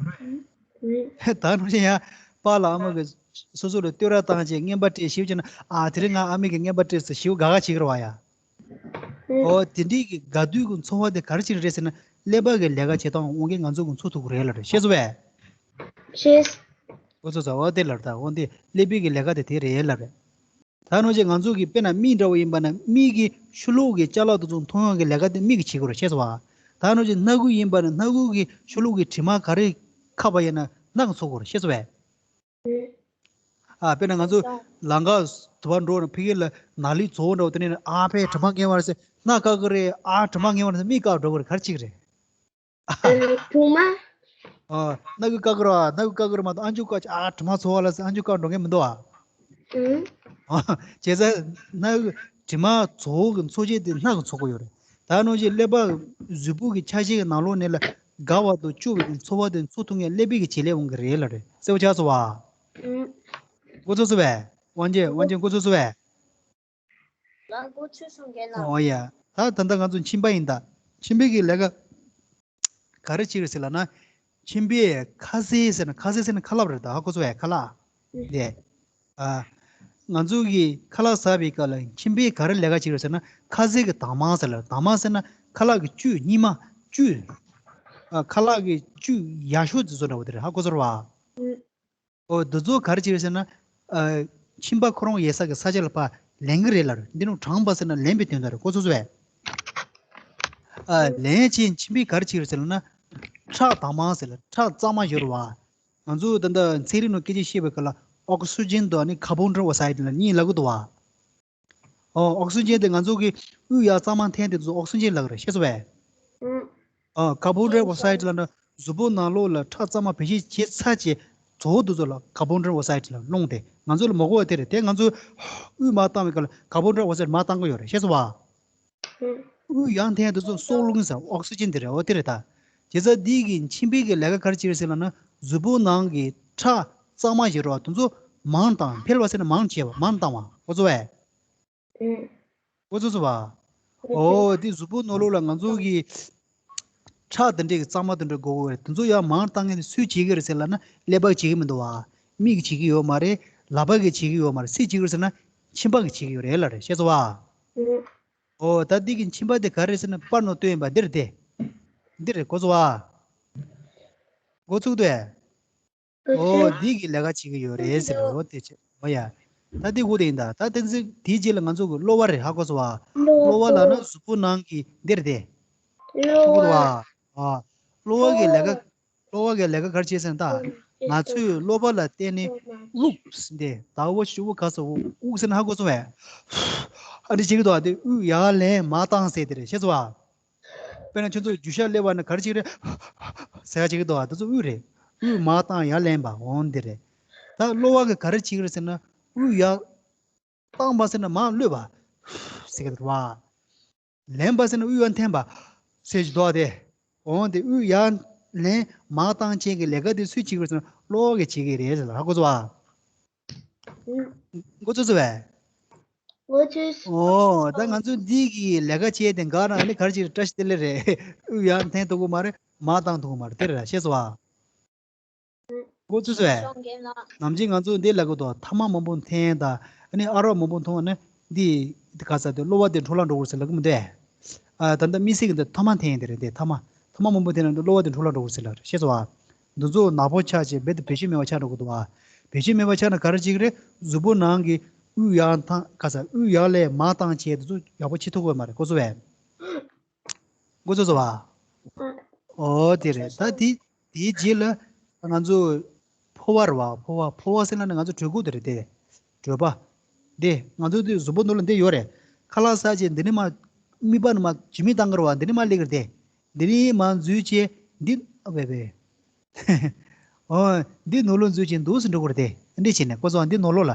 པས། ད་ནང་བཞིན་ཡང་པཱ་ལགས་ཨ་མ་གིས་སོ་སོ་ལ་བསྟོད་ར་བཏང་བྱས་རྔན་པ་སྤྲད་ཞེ་པོ་བྱས་ན། ཨ་དེ་རིང་ང་ཨ་མས་ཀྱིས་རྔན་པ་སྤྲད་སོང་ཞེ་པོ་དགའ་དགའ་བྱེད་ཀྱི་རེད་བ་ཡ། ཨོ་དེ་འདྲའི་གི་དགའ་སྡུག་གི་ཚོར་བ་དེ་ག་རེ་བྱས་ནས་རེད་ཟེར་ན། ཀླད་པ་གི་ལས་ཀ་བྱེད་སྟངས་དབང་གིས་ང་ཚོ་གིས་ཚོར་ཐུབ་ཀྱི་རེད་ལབ་རེད། ཤེས་སོང་བས། ཤེས། ཨོ་ཚོ་ཚོ་ཨོ་དེ་ལབ་རེད་ད། ཨོ་འདི་ཀླད་པའི་གི་ལས་ཀ་དེ་དེ་རེད་ལབ་རེད། ད་ནང་བཞིན་ང་ཚོ་གི་དཔེར་ན་མིག་འདྲ་བོ་ཡིན་པ་ན་མིག་གི་ཕྱི་ལོགས་ཀྱི་ཅ་ལག་དེ་ཚོ་མཐོང་ཡག་གི་ལས་ཀ་དེ་མིག་གིས་བྱེད་དགོས་རེད། ཤེས་སོང་བ། ད་ནང་བཞིན་སྣ་ཁུག་ཡིན་པ་ན་སྣ་ཁུག་གི་ཕྱི་ལོགས་ཀྱི་དྲི་མ་ག་རེ་ཁ་བ་ཡིན་ན་སྣ་གིས་ཚོར་དགོས་རེད། ཤེས་སོང་བས། ཨ་དཔེར་ན་ང་ཚོ་ལམ་ཁ་དུ་བ་འགྲོ་ན་ཕ་གི་ལ་ནག་ལུས་ཚོར་འདྲ་བོ་དེ་ནས་ཨ་ཕའི་དྲི་མ་ངན་པ་རེད་ཟེར་སྣ་བཀག་གི་རེད། ཨ་དྲི་མ་ངན་པ་རེད་ཟེར་མིག་བཀག་འགྲོ་གི་རེད། ག་རེ་བྱེད་ཀྱི་རེད། གྲོགས་མོ། ཨ་སྣ་ཁུག་བཀག་གི་རེད། སྣ་ཁུག་བཀག་གི་རེད་མ་གཏོགས་ཨ་མཆོག་བཀག་ཨ་དྲི་མ་ཚོར་བ་ལ་ཟེར་ཨ་མཆོག་བཀག་འགྲོ་མཁན་མི་འདུག་ཨ། ཨུ། བྱས་ཙང་སྣ་ཁུག་དྲི་མ་ཚོར་བ་གི་ཚོར་བྱེད་དེ་སྣ་གིས་ཚོར་གི་ཡོད་རེད། ད་ནང་བཞིན་ཀླད་པ་གཟུགས་པོ་གི་ཆ་ཤས་ཀྱི་ནང་ལོགས་ནས་ལ་དགའ་བ་དང་སྐྱོ་བའི་གི་ཚོར་བ་དེ་ཚོར་ཐུབ་མཁན་ཀླད་པའི་གི་བྱེད་ལས་འོང་གི་རེད་ལབ་རེད། གསལ་པོ་ཆགས་སོང་བ། ཨུ། མགོ་ཚོས་སོང་བས། དབང་ཆེན། དབང་ཆེན་མགོ་ཚོས་སོང་བས། ང་མགོ་ཚོས་སོང་རྒན་ལགས། ཨོ་ཡ། ད་ད་ལྟ་ང་ཚོ་མཆིན་པ་ཡིན་ད། མཆིན་པའི་གི་ལས་ཀ་ག་རེ་བྱེད་ཀྱི་རེད་ཟེར་ལབ་ན། མཆིན་པའི་ཁ་ཟས་ཟེར་ན། ཁ་ཟས་ཟེར་ན་ཁ་ལག་རེད་ད། ཧ་གོ་སོང་བས། ཁ་ལག་དེ། ཨ། ང་ཚོ་གི་ཁ་ལག་ཟ་བའི་སྐབས་ལ་མཆིན་པས་ག་རེ་ལས་ཀ་བྱེད་ཀྱི་རེད་ཟེར་ན། ཁ་ཟས་ཀྱི་དྭངས་མ་ཟེར་ལ། དྭངས་མ་ཟེར་ན་ཁ་ལག་གི་བཅུད། སྙིགས་མ་བཅུད། ཨ། ཁ་ལག་གི་བཅུད་ཡག་ཤོས་དེ་ཚོ་འདྲ་བོ་དེ་རེད། ཧ་གོ་སོང་རེད་བ། ཨོ་འདི་ཚོ་ག་རེ་བྱེད་རེད་ཟེར་ན། ཨ། མཆིན་པ་ཁོ་རང་ཡོད་ས་གི་ས་ཆ་ལ་ཕར་ལེན་གི་རེད་ལབ་རེད། འདི་ནི་དྲངས་པ་ཟེར་ན་ལེན་པའི་དོན་དག་རེད། ཧ་གོ་སོང་བས། ཨ། ལེན་བྱས་མཆིན་པས་ག་རེ་བྱེད་ཀྱི་རེད་ཟེར་ལབ་ན། ཁྲག་དྭངས་མ་ཟེར་ལ་ཁྲག་གཙང་མ་ཡོད་རེད་བ། ང་ཚོ་ད་ལྟ་ཚན་རིག་ནང་སྐད་ཆ་བཤད་པའི་སྐབས་ལ་ཨོག་སི་ཇན་དང་ནི་ཁར་བོན་ཌའི་ཨོག་སའིཌ་ལ་གཉིས་ལབ་གི་འདུག་བ། ཨོ་ཨོག་སི་ཇན་དེ་ང་ཚོ་གི་དབུགས་ཡར་གཙང་མ་འཐེན་དེ་ཚོ་ཨོག་སི་ཇན་ལབ་རེད། ཤེས་སོང་བས། ཨ་ཀར་བོན་ཌའི་ཨོག་སའིཌ་ལབ་ན་གཟུགས་པོ་ནང་ལོགས་ལ་ཁྲག་གཙང་མ་བེད་སྤྱོད་བྱས་ཚར་རྗེས་གཙོ་བོ་དེ་ཚོ་ལ་ཀར་བོན་ཌའི་ཨོག་སའིཌ་ལ་རླུང་དེ་ང་ཚོ་ལ་མ་དགོས་པ་དེ་རེད། དེ་ང་ཚོས་དབུགས་མར་བཏང་བའི་སྐབས་ལ་ཀར་བོན་ཌའི་ཨོག་སའིཌ་མར་བཏང་གི་ཡོད་རེད། ཤེས་སོང་བ། དབུགས་ཡར་འཐེན་དེ་ཚོ་སྲོག་རླུང་ཟེར་ཨོག་སི་ཇན་དེ་རེད། འོ་དེ་རེད་ད། བྱས་ཙང་འདི་གི་མཆིན་པའི་གི་ལས་ཀ་ག་རེ་བྱེད་རེད་ཟེར་ལབ་ན་གཟུགས་པོ་ནང་གི་ཁྲག་གཙང་མ་ཞིག་རེད་བ། དེ་ཚོ་མང་བཏང་། འཕེལ་བ་ཟེར་ན་མང་བྱེད་པ། མང་བཏང་བ་ཁོ་ཚོ་བས། ཨུ། ཁོ་ཚོ་ཚོ་བ། ཨུ། ཨོ་དེ་གཟུགས་པོ་ནང་ལོགས་ལ་ང་ཚོ་གི་ཁྲག་དེ་འདྲའི་གི་གཙང་མ་དེ་འདྲ་དགོས་ཀྱི་རེད། དེ་ཚོ་ཡར་མང་བཏང་མཁན་དེ་སུས་བྱེད་ཀྱི་རེད་ཟེར་ལབ་ན་ཀླད་པ་བྱེད་ཀྱི་མི་འདུག་བ། མིག་གིས་བྱེད་ཀྱི་ཡོད་མ་རེད། ལག་པ་གིས་བྱེད་ཀྱི་ཡོད་མ་རེད། སུས་བྱེད་ཀྱི་རེད་ཟེར་ན་མཆིན་པ་གིས་བྱེད་ཀྱི་ཡོད་རེད་ལབ་རེད། ཤེས་སོང་བ། ཨུ། ཨོ་ད་འདི་གི་མཆིན་པ་དེ་ག་རེ་ཟེར་ན་པར་ནང་སྟོན་ཡིན་པ་འདིར་དེ། འདིར་གོ་ཚུགས་བ། གོ་ཚུགས་དེ། ཨོ་འདི་གི་ལས་ཀ་བྱེད་ཀྱི་ཡོད་རེད་ཟེར། ཨོ་དེ་བྱེད། ཨོ་ཡ། ད་འདི་གོ་དེ་ཡིན་ད། ད་དེ་ཚོ་དེའི་རྗེས་ལ་ང་ཚོ་གི་གློ་བ་རེད། ཧ་གོ་སོང་བ། གློ་བ་ལབ་ན་གཟུགས་པོ་ནང་གི་འདིར་དེ། གློ་བ། ཨ། གློ་བ་གི་ལས་ཀ་གློ་བ་གི་ལས་ཀ་ག་རེ་བྱེད་ཟེར་ན་ད། ང་ཚོས་གློ་བ་ལ་བརྟེན་ནས་དབུགས་འདི་ཟླ་བོ་ཞུ་བོ་ག་ས་དབུགས་ཟེར་ན་ཧ་གོ་སོང་བས། ཨ་འདི་བྱེད་ཀྱི་འདུག་ཨ། དེ་དབུགས་ཡར་ལེན་མར་བཏང་ཟེར་དེ་རེད། ཤེས་སོང་བ། དཔེར་ན་ཁྱོད་ཚོ་རྒྱུ་ཤ་སླེབས་པ་ན་ག་རེ་བྱེད་ཀྱི་རེད། ཟེར་ཡ་བྱེད་ཀྱི་འདུག་ཨ། དེ་ཚོ་དབུགས་རེད། དབུགས་མར་བཏང་ཡར་ལེན་པ་འོ་འདི་རེད། ད་གློ་བ་གི་ག་རེ་བྱེད་ཀྱི་རེད་ཟེར་ན་དབུགས་ཡར་བཏང་པ་ཟེར་ན་མར་གློད་པ་ཟེར་གྱི་འདུག་བ། ལེན་པ་ཟེར་ན་དབུགས་ཡར་འཐེན་པ་ཟེར་གྱི་འདུག་ཨ། དེ་འོ་དེ་དབུགས་ཡར་ལེན་མར་བཏང་བྱེད་ཀྱི་ལས་ཀ་དེ་སུས་བྱེད་ཀྱི་རེད་ཟེར་ན་གློ་བ་གིས་བྱེད་ཀྱི་རེད་ཟེར་ལ་ཧ་གོ་སོང་བ། ཨུ། མགོ་ཚོས་སོང་བས། མགོ་ཚོས། ཨོ་ད་ང་ཚོ་འདི་གི་ལས་ཀ་བྱས་ཏེ་འགག་ན་ནི་ག་རེ་བྱེད། བཀྲ་ཤིས་བདེ་ལེགས་རེད། དབུགས་ཡར་འཐེན་ཐུབ་ཀྱི་མ་རེད། མར་བཏང་ཐུབ་ཀྱི་མ་རེད། དེ་རེད་ཤེས་སོང་བ། མགོ་ཚོས་སོང་བས། ནམ་རྒྱུན་ང་ཚོ་འདི་ལབ་ཀྱི་འདུག་ཐ་མག་མང་པོ་འཐེན་དང་ཨ་ནི་ཨ་རག་མང་པོ་འཐུང་བ་ནི་འདི་ག་ས་དེ་གློ་བ་དེ་འཕྲོ་བརླག་འགྲོ་གི་རེད་ཟེར་ལབ་ཀྱི་མི་འདུག་ཨ། ད་ལྟ་དམིགས་བསལ་གྱི་འདི་ཐ་མག་འཐེན་དེ་རེད། དེ་ཐ་མག་ཐ་མག་མང་པོ་འཐེན་ན་འདི་གློ་བ་དེ་འཕྲོ་བརླག་འགྲོ་གི་རེད་ཟེར་ལབ་རེད། ཤེས་སོང་བ། འདི་ཚོ་ནག་པོ་ཆགས་བྱས་རྦད་དེ་བེད་སྤྱོད་མེད་པ་ཆགས་འགྲོ་གི་འདུག་བ། བེད་སྤྱོད་མེད་པ་ཆགས་ན་ག་རེ་བྱེད་ཀྱི་རེད། གཟུགས་པོ་ནང་གི་དབུགས་ཡར་འཐེན་ག་ས་དབུགས་ཡར་ལེན་མར་བཏང་བྱས་འདི་ཚོ་ཡག་པོ་བྱེད་ཐུབ་ཀྱི་མ་རེད། གོ་སོང་བས། གོ་སོང་བ། ཨོ་དེ་རེད། ད་དེ་དེའི་རྗེས་ལ་ང་ཚོ་ཕོ་བ་རེད་བ། ཕོ་བ་ཕོ་བ་ཟེར་ན་ནི་ང་ཚོ་གྲོད་ཁོག་དེ་རེད་དེ། གྲོད་པ། དེ་ང་ཚོ་དེ་གཟུགས་པོ་ནང་ལ་འདི་ཡོད་རེད། ཁ་ལག་ཟ་བྱས་འདི་ནི་མ་མིད་པ་ནི་མ་ཇི་མི་བཏང་གི་རེད་བ། འདི་ནི་མ་སླེབས་ཀྱི་རེད་དེ། འདི་ནི་མ་འཛུལ་བྱས་འདི་ཨ་བས་བས། ཨོ། འདི་ནང་ལོགས་འཛུལ་ཅིང་འདུག་སེ་འགྲོ་གི་རེད་དེ། འདི་བྱས་ནས་ཀོ་ཙོ་འདི་ནང་ལོགས་ལ།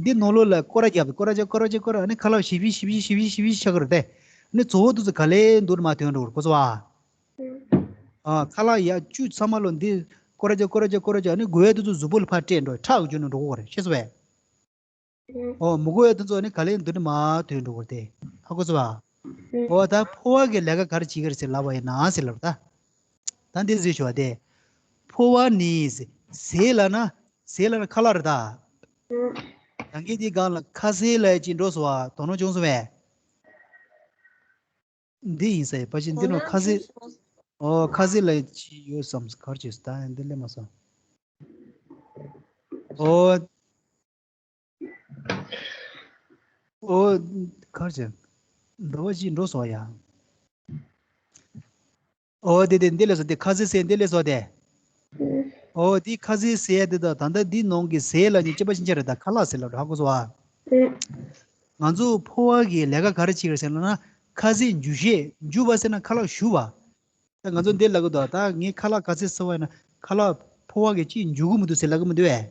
འདི་ནང་ལོགས་ལ་སྐོར་ར་རྒྱབ་སྐོར་ར་རྒྱབ་སྐོར་ར་རྒྱབ་སྐོར་ར་ནི་ཁ་ལག་ཞིབ་ཞིབ་ཞིབ་ཞིབ་ཆགས་ཀྱི་རེད་དེ། ནི་གཙོ་བོ་འདི་ཚོ་ག་ལེ་འདུག་ནི་མ་ཐོན་འགྲོ་གི་རེད་ཀོ་ཙོ་བ། ཨ་ཁ་ལག་ཡ་བཅུ་ཚང་མ་ལོ་འདི་སྐོར་ར་རྒྱབ་སྐོར་ར་རྒྱབ་སྐོར་ར་རྒྱབ་ནི་དགོས་ཡ་འདི་ཚོ་གཟུགས་པོ་ལ་ཕར་སྤྲད་འགྲོ་ཁྲག་གི་རྒྱུ་ནི་འགྲོ་གི་རེད་ཤེས་སོང་བས། ཨོ་མི་དགོས་ཡ་དེ་ཚོ་ནི་ག་ལེ་འདུག་ནི་མ་ཐོན་འགྲོ་གི་རེད་དེ། ཧ་གོ་སོང་བ། ཨོ་ད་ཕོ་བ་གི་ལས་ཀ་ག་རེ་བྱེད་ཀྱི་རེད་ཟེར་ལབ་པ་ཡིན་ན་ཟེར་ལབ་ད། ད་འདི་ཟེར་ཞུ་བ་དེ། ཕོ་བ་ནི་ཟས་ལ་ན་ཟས་ལ་ན་ཁ་ལག་རེད་ད། ད་གིན་དེའི་སྒང་ལ་ཁ་ཟས་ལ་ཅིག་འགྲོ་སོང་བ་དོ་སྣང་བྱུང་སོང་བས། འདི་ཡིན་ས་ཡི་ཕ་ཆེན་འདི་ནོ་ཁ་ཟས། ཨོ་ཁ་ཟས་ལ་ཅིག་ཡོད་བསམ་ག་རེ་བྱས་སོང་ད་འདི་སླེབས་མ་སོང་། ཨོ། ཨོ། གར་ཅན། འགྲོ་བ་ཅིག་འགྲོ་སོང་ཡ། ཨོ་དེ་དེ་འདི་ལས་སོ་དེ་ཁ་ཟས་ཟས་འདི་ལས་སོ་དེ། ཨོ་དེ་ཁ་ཟས་ཟས་དེ་དང་ད་ལྟ་འདི་ནང་གི་ཟས་ལ་ཉིན་གཅིག་པ་ཕྱིན་ཆད་རེད་ད་ཁ་ལག་ཟས་ལ་འགྲོ་ཧ་གོ་སོང་ཨ། ང་ཚོ་ཕོ་བ་གི་ལས་ཀ་ག་རེ་བྱེད་ཀྱི་རེད་ཟེར་ན་ཁ་ཟས་འཇུ་ཤེས་འཇུ་བ་ཟེར་ན་ཁ་ལག་ཞུ་བ། ད་ང་ཚོ་འདི་ལབ་གི་འདུག་ད་ངས་ཁ་ལག་ག་ཚོད་ཟ་བ་ཡིན་ན་ཁ་ལག་ཕོ་བ་གི་ཅིག་འཇུ་གི་མི་འདུག་ཟེར་ལབ་གི་མི་འདུག་བས།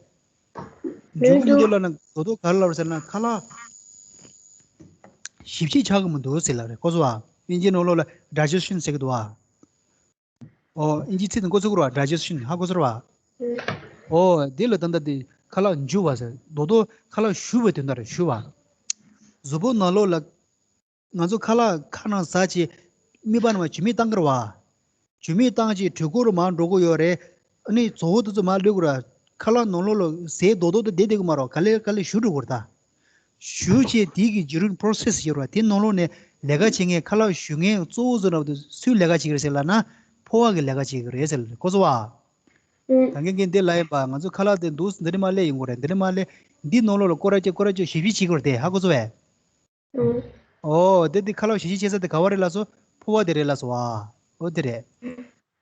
འཇུ་གི་མི་འདུག་ལབ་ན་དོ་དོ་ག་རེ་ལབ་རེད་ཟེར་ན་ཁ་ལག་ཞིབ་ཆ་ཆགས་གི་མི་འདུག་ཟེར་ལབ་རེད་གོ་སོང་བ། ཨིན་ཇིའི་ནང་ལོགས་ལ་ཌའི་ཇེ་སི་ཊན་ཟེར་གི་འདུག་བ། ཨོ་ཨིན་ཇིའི་ཚིག་དང་གོ་ཚུགས་རེད་བ་ཌའི་ཇེ་སི་ཊན་ཧ་གོ་སོང་རེད་བ། ཨོ་འདི་ལ་ད་ལྟ་འདི་ཁ་ལག་འཇུ་བ་ཟེར་དོ་དོ་ཁ་ལག་ཞུ་བའི་དོན་དག་རེད་ཞུ་བ། གཟུགས་པོ་ནང་ལོགས་ལ། ང་ཚོ་ཁ་ལག་ཁ་ནང་ཟ་བྱས་མིད་པ་ནང་མ་ཇུས་མིད་བཏང་གི་རེད་བ། ཇུས་མིད་བཏང་བྱས་གྲོད་ཁོག་རུ་མར་འགྲོ་གི་ཡོད་རེད། ཨ་ནི་གཙོ་བོ་དེ་ཚོ་མར་སླེབས་གི་རེད། ཁ་ལག་ནང་ལོགས་ལ་ཟས་རྡོག་རྡོག་དེ་བསྡད་བསྡད་གི་མ་རེད་ག་ལེ་ག་ལེ་ཞུ་འགྲོ་གི་རེད་ད། ཞུ་བྱས་དེ་གི་ཇུ་རིན་པོ་རོ་སེ་སི་ཡོད་རེད་བ་དེ་ནང་ལོགས་ནས་ལས་ཀ་བྱེད་མཁན་ཁ་ལག་ཞུ་མཁན་གཙོ་བོ་ཚོ་ར་བ་དེ་སུས་ལས་ཀ་བྱེད་ཀྱི་རེད་ཟེར་ལབ་ན་ཕོ་བ་གི་ལས་ཀ་བྱེད་ཀྱི་རེད་ཟེར་ལབ་རེད་གོ་སོང་བ། ད་གིན་གིན་འདི་ལབ་ཡིན་པ་ང་ཚོ་ཁ་ལག་དེ་འདུག་འདི་ནས་མར་སླེབས་ཡོང་གི་རེད་འདི་ནས་མར་སླེབས་འདི་ནང་ལོགས་ལ་སྐོར་ར་བྱས་སྐོར་ར་བྱས་ཞིབ་ཞིབ་བྱེད་ཀྱི་རེད་དེ་ཧ་གོ་སོང་བས། ཨོ། དེ་དེ་ཁ་ལག་ཞིབ་ཞིབ་བྱེད་ས་དེ་ག་བ་རེད་ལབ་སོང་། ཕོ་བ་དེ་རེད་ལབ་སོང་ཨ། ཨོ་དེ་རེད།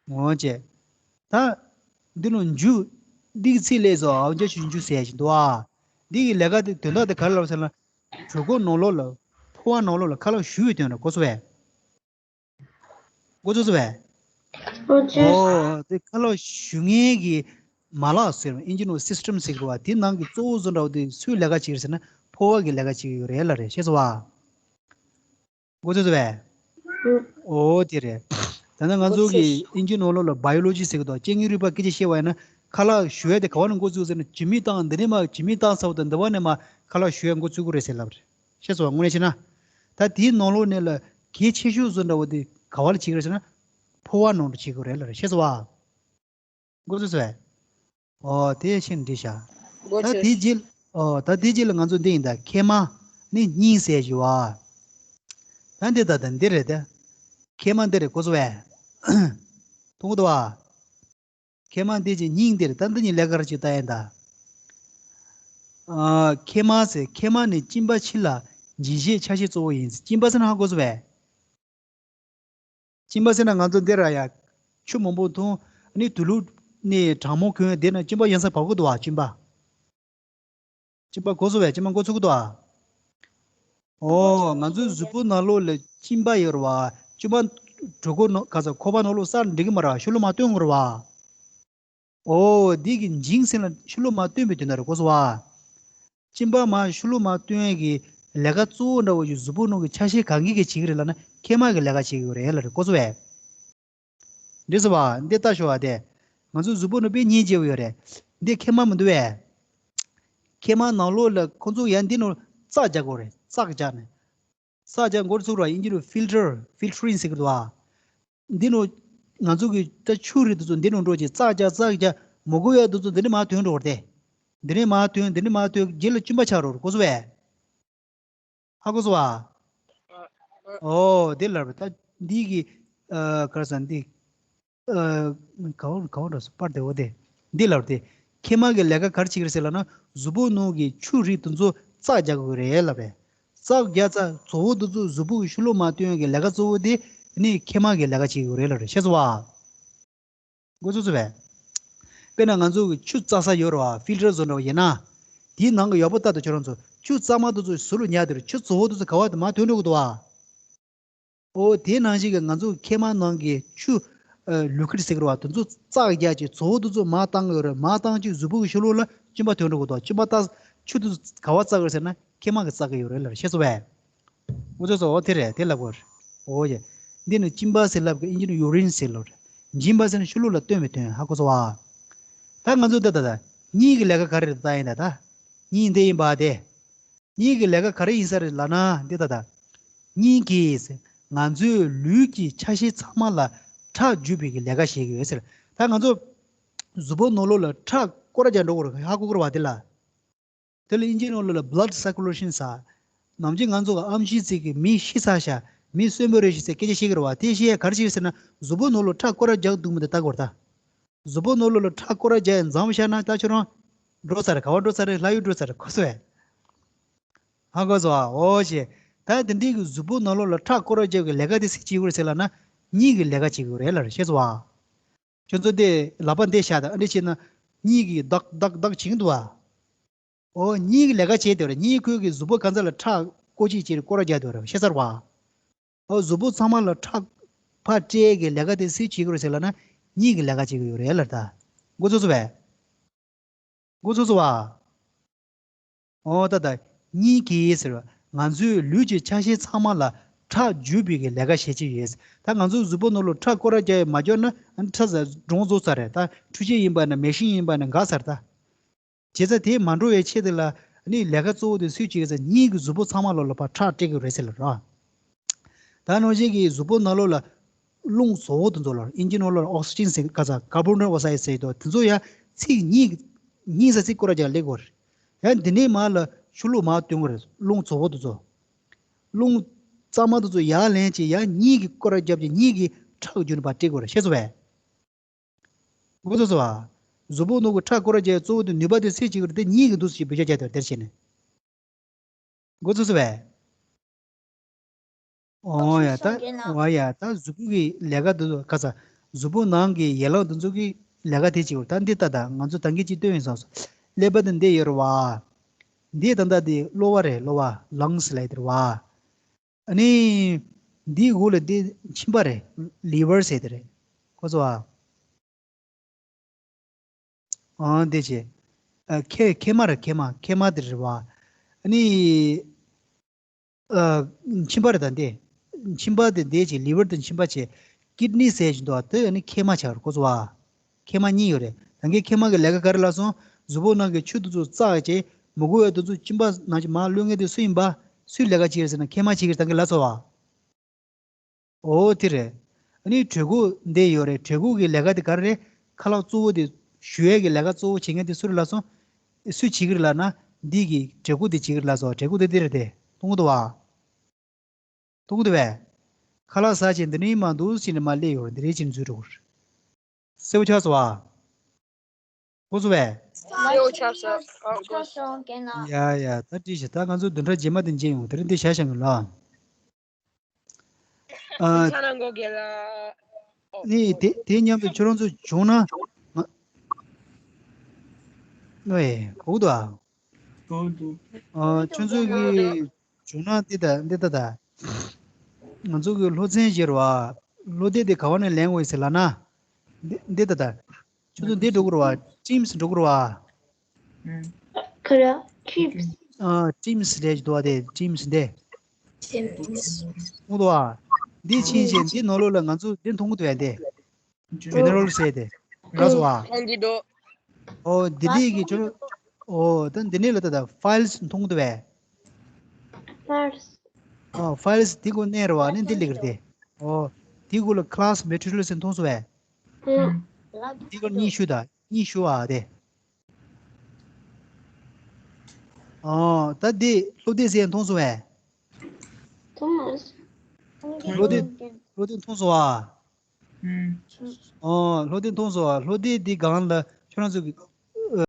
ངོ་བྱས། ད། འདི་ནང་འཇུ། འདི་གི་ཚིག་ལས་སོ་ཨའོ་འཇའ་ཆུ་འཇུ་ཟེར་ཡ་ཞིག་འདུག་ཨ། འདི་གི་ལས་ཀ་དེ་དོན་དག་དེ་ག་རེ་ལབ་ཟེར་ན། གྲོད་ཁོག་ནང་ལོགས་ལ། ཕོ་བ་ནང་ལོགས་ལ་ཁ་ལག་བཞུ་བའི་དོན་རེད། གོ་སོང་བས། གོ་ཚོད་སོང་བས། ཨོ་ཙི། ཨོ་དེ་ཁ་ལག་བཞུ་མཁན་གྱི་མ་ལག་ཟེར་བ་ཨིན་ཇི་ནང་སིས་ཊམ་ཟེར་གི་རེད་བ། དེ་ནང་གི་གཙོ་བོ་བཟོ་འདྲ་བོ་དེ་སུའི་ལས་ཀ་བྱེད་ཀྱི་རེད་ཟེར་ན་ཕོ་བ་གི་ལས་ཀ་བྱེད་ཀྱི་ཡོད་རེད་ལབ་རེད། ཤེས་སོང་བ། གོ་ཚོད་སོང་བས། ཨོ་དེ་རེད། ད་ནི་ང་ཚོ་གི་ཨིན་ཇི་ནང་ལོགས་ལ་བྷ་ཡོ་ལོ་ཇི་ཟེར་གི་འདུག་སྐྱེ་དངོས་རིག་པ་སྐད་ཆ་བཤད་པ་ཡིན་ན་ཁ་ལག་བཞུ་ཡ་དེ་ག་བ་ནས་འགོ་བཙུགས་ཟེར་ན་ཇི་མི་བཏང་འདི་ནས་མ་ཇི་མི་བཏང་ཟེར་བ་དང་འདི་བ་ནས་མ་ཁ་ལག་བཞུ་ཡ་འགོ་བཙུགས་གི་རེད་ཟེར་ལབ་རེད། ཤེས་སོང་བ། དངོས་གནས་བྱས་ན། ད་དེའི་ནང་ལོགས་ནས་ལ་གལ་ཆེ་ཤོས་བཟོ་འདྲ་བོ་དེ་ག་བ་ལ་བྱེད་ཀྱི་རེད་ཟེར་ན། ཕོ་བ་ནང་དུ་བྱེད་ཀྱི་རེད་ལ་རེད། ཤེས་སོང་བ། འགོ་ཚུགས་སོང་བས། ཨོ་དེ་ཤིན་འགྲིག་ཤག་འགོ་ད་ཚུགས། དེའི་རྗེས། ཨོ་ད་དེའི་རྗེས་ལ་ང་ཚོ་འདི་ཡིན་ད་མཁལ་མ་ནི་སྙིང་ཟེར་ཞུ་བ། ད་འདི་ད་ད་འདི་རེད་དེ། མཁལ་མ་འདི་རེད། གོ་སོང་བས། མཐོང་གི་འདུག་བ། མཁལ་མ་འདི་གྱི་སྙིང་འདིར་ད་འདི་གཉིས་ལས་ཀར་ཅིག་ལྟ་ཡིན་ད། ཨ། མཁལ་མ་ཟེར་མཁལ་མ་ནི་གཅིན་པ་ཕྱི་ལ་འབྱིན་བྱེད་ཆ་ཤས་གཙོ་བོ་ཡིན། གཅིན་པ་ཟེར་ན་ཧ་གོ་སོང་བས། གཅིན་པ་ཟེར་ན་ང་ཚོ་འདིར་ཡ་ཆུ་མང་པོ་འཐུང་ནི་དུག་ལུག་ནི་གྲང་མོ་གོན་འདི་ན་གཅིན་པ་ཡང་སེ་བབས་ཀྱི་འདུག་བ། གཅིན་པ། གཅིན་པ་གོ་སོང་བས། གཅིན་པ་འགོ་ཚུགས་ཀྱི་འདུག་ཨ། ཨོ་ང་ཚོའི་གཟུགས་པོ་ནང་ལོགས་ལ་གཅིན་པ་ཡོད་རེད་བ། གཅིན་པ་གྲོད་ཁོག་ནང་ག་ས་ཁོག་པ་ནང་ལོགས་སར་འགྲིག་གི་མ་རེད་བ། ཕྱི་ལོགས་མར་བཏོན་དགོས་རེད་བ། ཨོ་འདི་གི་འབྱིན་ཟེར་ན་ཕྱི་ལོགས་མར་བཏོན་པའི་དོན་དག་རེད། གོ་སོང་བ། གཅིན་པ་མར་ཕྱི་ལོགས་མར་བཏོན་ཡས་ཀྱི་ལས་ཀ་གཙོ་བོ་འདྲ་བོ་ཞིག་གཟུགས་པོ་ནང་གི་ཆ་ཤས་གང་གི་གིས་བྱེད་ཀྱི་རེད་ལབ་ན་མཁལ་མ་གི་ལས་ཀ་བྱེད་ཀྱི་ཡོད་རེད་ལབ་རེད། གོ་སོང་བས། འགྲིག་སོང་བ། འདི་ལྟ་ཞོག་ཨ། དེ་ང་ཚོའི་གཟུགས་པོ་ནང་དཔེ་སྙིང་རྗེ་པོ་ཡོད་རེད། འདི་མཁལ་མ་མི་འདུག་བས། མཁལ་མ་ནང་ལོགས་ལ་ཁོ་ཚོ་ཡང་འདི་ནང་བཙག་རྒྱག་དགོས་རེད། བཙག་རྒྱག་ནས། བཙག་རྒྱག་འགོ་ཚུགས་ར། ཨིན་ཇི་ལ་ཕིལ་ཊར། ཕིལ་ཊ་རིང་ཟེར་གི་འདུག་བ། འདི་ནང་ང་ཚོ་གི་ད་ཆུ་རིགས་དེ་ཚོ་འདི་ནང་འགྲོ་ཅིག་བཙག་རྒྱག་བཙག་རྒྱག་མི་དགོས་ཡ་དེ་ཚོ་འདི་ནས་མར་ཐོན་འགྲོ་བ་རེད། འདི་ནས་མར་ཐོན། འདི་ནས་མར་ཐོན། རྗེས་ལ་གཅིན་པ་ཆགས་འགྲོ་རེད། གོ་སོང་བས། ཧ་གོ་སོང་བ། ཨོ་དེ་ལབ་རེད། ད་འདི་གི་ཨ་ག་རེ་ཟེར་འདི། ཨ་ག་བ་ག་བ་འགྲོ་སོང་། པར་དེ་འོ་དེ། འདི་ལབ་རེད་དེ། མཁལ་མ་གི་ལས་ཀ་ག་རེ་བྱེད་ཀྱི་རེད་ཟེར་ལབ་ན་གཟུགས་པོ་ནང་གི་ཆུ་རིགས་དེ་ཚོ་བཙག་རྒྱག་དགོས་རེད་ལབ་རེད། བཙག་རྒྱག་ཚ་བཙོག་པ་དེ་ཚོ་གཟུགས་པོ་གི་ཕྱི་ལོགས་མར་བཏོན་ཡས་ཀྱི་ལས་ཀ་གཙོ་བོ་དེ་ནི་མཁལ་མ་གི་ལས་ཀ་བྱེད་ཀྱི་ཡོད་རེད་ལབ་རེད། ཤེས་སོང་བ། འགོ་ཚུགས་སོང་བས། དཔེར་ན་ང་ཚོ་གི་ཆུ་བཙག་ས་ཡོད་རེད་བ། ཕིལ་ཊར་བཟོ་འདྲ་བོ་ཡིན་ན། དེའི་ནང་གི་ཡོག་པོ་ལྟ་དང་ཁྱོད་རང་ཚོ། ཆུ་གཙང་མ་དེ་ཚོ་ཟུར་ལ་ཉར་དེ་རེད། ཆུ་བཙོག་པ་དེ་ཚོ་ག་བ་དེ་མར་ཐོན་འགྲོ་གི་འདུག་བ། ཨོ་དེ་ནང་བཞིན་གྱི་ང་ཚོ་མཁལ་མ་ནང་གི་ཆུ་ཨ་ལུ་ཁིར་ཟེར་གི་རེད་བ། དེ་ཚོ་བཙག་རྒྱག་ཅིག་བཙོག་པ་དེ་ཚོ་མར་བཏང་གི་ཡོད་རེད། མར་བཏང་ཅིག་གཟུགས་པོ་གི་ཕྱི་ལོགས་ལ་གཅིན་པ་ཐོན་འགྲོ་གི་འདུག་གཅིན་པ་ལྟ་ཆུ་དེ་ཚོ་ག་བ་བཙག་གི་རེད་ཟེར་ན་མཁལ་མ་གིས་བཙག་གི་ཡོད་རེད་ལབ་རེད། ཤེས་སོང་བས། འུ་ཚོ་ཚོ་འོ་དེ་རེད། དེ་ལབ་དགོས་རེད། འོ་ཡ། འདི་ནི་གཅིན་པ་ཟེར་ལབ་གི། ཨིན་ཇི་ནི་ཡུ་རིན་ཟེར་ལབ་རེད། འབྱིན་པ་ཟེར་ན་ཕྱི་ལོགས་ལ་བཏོན་པའི་དོན། ཧ་གོ་སོང་བ། ད་ང་ཚོ་ད་ད་ད་སྙིང་གི་ལས་ཀ་ག་རེ་རེད་ལྟ་ཡིན་ད་ད། སྙིང་འདི་ཡིན་པ་དེ། སྙིང་གི་ལས་ཀ་ག་རེ་ཡིན་ས་རེད་ལབ་ན་འདི་ད་ད། སྙིང་གིས་ང་ཚོའི་ལུས་ཀྱི་ཆ་ཤས་ཚང་མ་ལ་ཁྲག་བརྒྱུད་པའི་གི་ལས་ཀ་བྱེད་ཀྱི་ཡོད་ཟེར། ད་ང་ཚོ་གཟུགས་པོ་ནང་ལོགས་ལ་ཁྲག་སྐོར་ར་རྒྱག་འགྲོ་གི་རེད། ཧ་གོ་གི་རེད་བ་དེ་ལ། དེ་ལ་ཨིན་ཇིའི་ནང་ལོགས་ལ་blood circulation ཟེར། ནམ་རྒྱུན་ང་ཚོ་གི་ཨེམ་ཆི་ཟེར་གི་མི་ཤི་ཚར་ཤག་མི་གསོན་པོ་རེད་ཤག་ཟེར་སྐད་ཆ་བཤད་གི་རེད་བ། དེ་བཤད་ཡ་ག་རེ་བྱེད་ཟེར་ན་གཟུགས་པོ་ནང་ལོགས་ཁྲག་སྐོར་ར་རྒྱག་འདུག་མི་འདུག་ལྟ་དགོས་རེད་ད། གཟུགས་པོ་ནང་ལོགས་ལ་ཁྲག་སྐོར་ར་རྒྱག་ཡ་མཚམས་བཞག་ན་ད་ཁྱོད་རང་འགྲོ་ཚར་རེད། ག་བ་འགྲོ་ཚར་རེད། ལྷ་ཡུལ་འགྲོ་ཚར་རེད། གོ་སོང་བས། ཧ་གོ་སོང་ཨ། འོ་ཞེས། ད་དེ་འདྲའི་གི་གཟུགས་པོ་ནང་ལོགས་ལ་ཁྲག་སྐོར་ར་རྒྱག་གི་ལས་ཀ་དེ་སུས་བྱེད་དགོས་རེད་ཟེར་ལབ་ན་སྙིང་གི་ལས་ཀ་བྱེད་དགོས་རེད་ལབ་རེད། ཤེས་སོང་བ། ཁྱོད་ཚོ་དེ་ལག་པ་འདི་བཞག་ད། ཨ་འདྲ་བྱས་ན་སྙིང་གི་ལྡག་ལྡག་ལྡག་བྱེད་ཀྱི་འདུག་བ། ཨོ་སྙིང་གི་ལས་ཀ་བྱེད་དེ་རེད། སྙིང་ཁོའི་གི་གཟུགས་པོ་གང་ཚ་ལ་ཁྲག་ཀོ་ཅིག་ཅིག་སྐོར་ར་རྒྱག་དེ་རེད། ཤེས་ཚར་བ། ཨོ་གཟུགས་པོ་ཚང་མ་ལ་ཁྲག་ཕར་སྤྲད་གི་ལས་ཀ་དེ་སུས་བྱེད་ཀྱི་རེད་ཟེར་ལབ་ན་སྙིང་གི་ལས་ཀ་བྱེད་ཀྱི་ཡོད་རེད་ལབ་ད། འགོ་ཚུགས་སོང་བས། འགོ་ཚུགས་སོང་བ། ཨོ་ད་ད། སྙིང་གིས་ཟེར་བ། ང་ཚོའི་ལུས་ཀྱི་ཆ་ཤས་ཚང་མ་ལ་ཁྲག་བརྒྱུད་པའི་གི་ལས་ཀ་བྱེད་ཀྱི་ཡོད། ད་ང་ཚོའི་གཟུགས་པོ་ནང་ལ་ཁྲག་སྐོར་ར་རྒྱག་ཡ་མ་བརྒྱབ་ན་ཨ་ཁྲག་ཟ་འགྲོ་རྫོགས་ཚར་རེད་ད། འཕྲུལ་ཆས་ཡིན་པ་ན་མེ་ཤིན་ཡིན་པ་ན་འགག་ཚར་ད། བྱས་ཙང་དེ་མ་འགྲོ་བའི་ཆེད་དུ་ལ་ནི་ལས་ཀ་གཙོ་བོ་དེ་སུས་བྱེད་ཀྱི་ཟེར། སྙིང་གི་གཟུགས་པོ་ཚང་མ་ལ་ལ་ཕར་ཁྲག་སྤྲད་ཀྱི་རེད་ཟེར་ལ་ར། ད་ནང་བཞིན་གྱི་གཟུགས་པོ་ནང་ལོགས་ལ་རླུང་བཙོག་པོ་དེ་ཚོ་ལ། ཨིན་ཇི་ནང་ལོགས་ལ་ཨོག་སི་ཇིན་ཟེར་ག་ས་ཀར་བོན་ཌའི་ཨོག་སའིཌ་ཟེར་དོ། དེ་ཚོ་ཡང་ཚིག་སྙིང་སྙིང་ས་ཚིག་སྐོར་ར་རྒྱག་སླེབས་དགོས་རེད། ཡང་འདི་ནས་མར་ལ་ཕྱི་ལོགས་མར་བཏོན་དགོས་རེད། རླུང་བཙོག་པོ་དེ་ཚོ། རླུང་གཙང་མ་དེ་ཚོ་ཡར་ལེན་བྱས་ཡང་སྙིང་གི་སྐོར་ར་བརྒྱབ་བྱས་སྙིང་གི་ཁྲག་རྒྱུན་པར་སྤྲད་དགོས་རེད། ཤེས་སོང་བས། འགོ་ཚུགས་སོང་བ། གཟུགས་པོ་ནང་གི་ཁྲག་སྐོར་ར་རྒྱག་གཙོ་བོ་དེ་ནུས་པ་དེ་སུས་བྱེད་ཀྱི་རེད་དེ་སྙིང་གི་འདུག་སེ་བེད་སྤྱོད་རྒྱག་དེ་དེར་བྱས་ནས། འགོ་ཚུགས་སོང་བས། འོ་ཡ་ད། འོ་ཡ་ད་གཟུགས་པོ་གི་ལས་ཀ་དེ་ཚོ་ག་ས། གཟུགས་པོ་ནང་གི་ཡན་ལག་དེ་ཚོ་གི་ལས་ཀ་དེ་བྱེད་དགོས། ད་འདི་ལྟ་ད་ང་ཚོ་ད་གིན་ཅིག་སྟོན་ཡིན་སོང་སོ། ཀླད་པ་དེ་འདི་ཡོད་རེད་བ། འདི་ད་ལྟ་དེ་གློ་བ་རེད། གློ་བ་ལངས་ལབ་ཡ་དེ་རེད་བ། ཨ་ནི། འདིའི་འོག་ལ་འདི་མཆིན་པ་རེད། ལི་ཝར་ཟེར་དེ་རེད། ཁོ་ཚོ་ཨ། ཨང་། འདི་བྱས། ཨ། མཁལ་མཁལ་མ་རེད། མཁལ་མ་མཁལ་མ་དེ་རེད་བ། ཨ་ནི། ཨ། མཆིན་པ་རེད་ད་འདི། མཆིན་པ་དེ་འདི་བྱས། ལི་ཝར་དེ་མཆིན་པ་བྱས། ཀིད་ནི་ཟེར་གྱི་འདུག་བ། དེ་ཨ་ནི་མཁལ་མ་ཆགས་རེད། ཁོ་ཚོ་བ། མཁལ་མ་གཉིས་ཡོད་རེད། ད་གིན་མཁལ་མ་གི་ལས་ཀ་ག་རེ་ལབ་སོང་། གཟུགས་པོ་ནང་གི་ཆུ་དེ་ཚོ་བཙགས་བྱས་མི་དགོས་ཡ་དེ་ཚོ་གཅིན་པ་ནང་བཞིན་མར་གློད་མཁན་དེ་སུ་ཡིན་པ། སུའི་ལས་ཀ་བྱེད་ཀྱི་རེད་ཟེར་ན་མཁལ་མ་བྱེད་ཀྱི་རེད། ད་གིན་ལབ་སོང་བ། འོ་དེ་རེད། ཨ་ནི་གྲོད་ཁོག་འདི་ཡོད་རེད། གྲོད་ཁོག་གི་ལས་ཀ་དེ་ག་རེ་རེད། ཁ་ལག་གཙོ་བོ་དེ་བཞུ་ཡས་ཀྱི་ལས་ཀ་གཙོ་བོ་བྱེད་མཁན་དེ་སུ་རེད་ལབ་སོང་། སུས་བྱེད་ཀྱི་རེད་ལབ་ན། འདི་གི་གྲོད་ཁོག་དེ་བྱེད་ཀྱི་རེད་ལབ་སོང་། གྲོད་ཁོག་དེ་འདི་རེད་དེ། མཐོང་གི་འདུག་བ། མཐོང་གི་འདུག་བས། ཁ་ལག་ཟ་བྱས་འདི་ནས་མར་འདུག་སེ་བྱས་ནས་མར་སླེབས་ཡོང་རེད། འདི་རེད་བྱས་ནས་འཛུལ་འགྲོ་གི་རེད། གསལ་པོ་ཆགས་སོང་བ། གོ་སོང་བས། གསལ་པོ་ཆགས་སོང་། ཨ། གོ་སོང་། ཡ་ཡ། ད་འགྲིག་བྱས། ད་ང་ཚོ་བདུན་ཕྲག་རྗེས་མ་དེ་མཇལ་ཡོང་། དེ་རིང་འདི་བཞག་བཞག་ཡིན་ལ། ཨ། ཚ་ན་མགོ་རྒྱལ་ལ། ཨོ། ནི་དེ་དེ་མཉམ་དུ་ཁྱོད་རང་ཚོ་བྱུང་ན། ང་། ཨེ། གོ་གི་འདུག་ཨ། ཨ། ཁྱོད་ཚོ་གི་བྱུང་ན་འདི་ད་འདི་ད་ད། ང་ཚོ་གི་སློབ་ཚན་བཞི་རེད་བ། སློབ་དེབ་དེ་ག་བ་ནས་ལེན་དགོས་ཡིན་ཟེར་ལབ་ན། འདི་འདི་ད་ད། ཁྱོད་ཚོ་འདི་འགྲོ་གི་རེད་བ། ཊིམ་སི་འགྲོ་གི་རེད་བ། ཨ། ཁ་ར། ཊིམ་སི། ཨ། ཊིམ་སི་རེད་འདུག་བ། དེ་ཊིམ་སི་འདི། ཊིམ་སི། མཐོང་འདུག་བ། འདི་ཕྱིན་བྱས་འདི་ནང་ལོགས་ལ་ང་ཚོ་འདི་མཐོང་གི་འདུག་བས། འདི་ཇེ་ནེ་རལ་ཟེར་དེ་རག་སོང་བ། མཐོང་གི་འདུག་ཨོ། འདི་འདི་གི་ཁྱོད། ཨོ། ད་འདི་ནས་ལ་ད་ད་ཕའིལ་སི་མཐོང་གི་འདུག་བས། ཕའིལ་སི། ཨོ། ཕའིལ་སི་འདི་གུ་གནོན་རེད་བ། ཨ་ནི་འདི་སླེབས་ཀྱི་རེད་དེ། ཨོ། འདི་གུ་ལ་ཁི་ལཱ་སི་མེ་ཊི་རི་ཡལ་ཟེར་མཐོང་སོང་བས། ཨང་། འདི་གུ་གཉིས་ཞུ་ད། གཉིས་ཞུ་བ་དེ། ཨོ། ད་འདི་སློབ་དེབ་ཟེར་མཐོང་སོང་བས། མཐོང་། སློབ་དེབ། སློབ་དེབ་མཐོང་སོང་བ། ཨང་། ཨོ། སློབ་དེབ་མཐོང་སོང་བ། སློབ་དེབ་འདི་སྒང་ལ་ཁྱོད་རང་ཚོ་གི་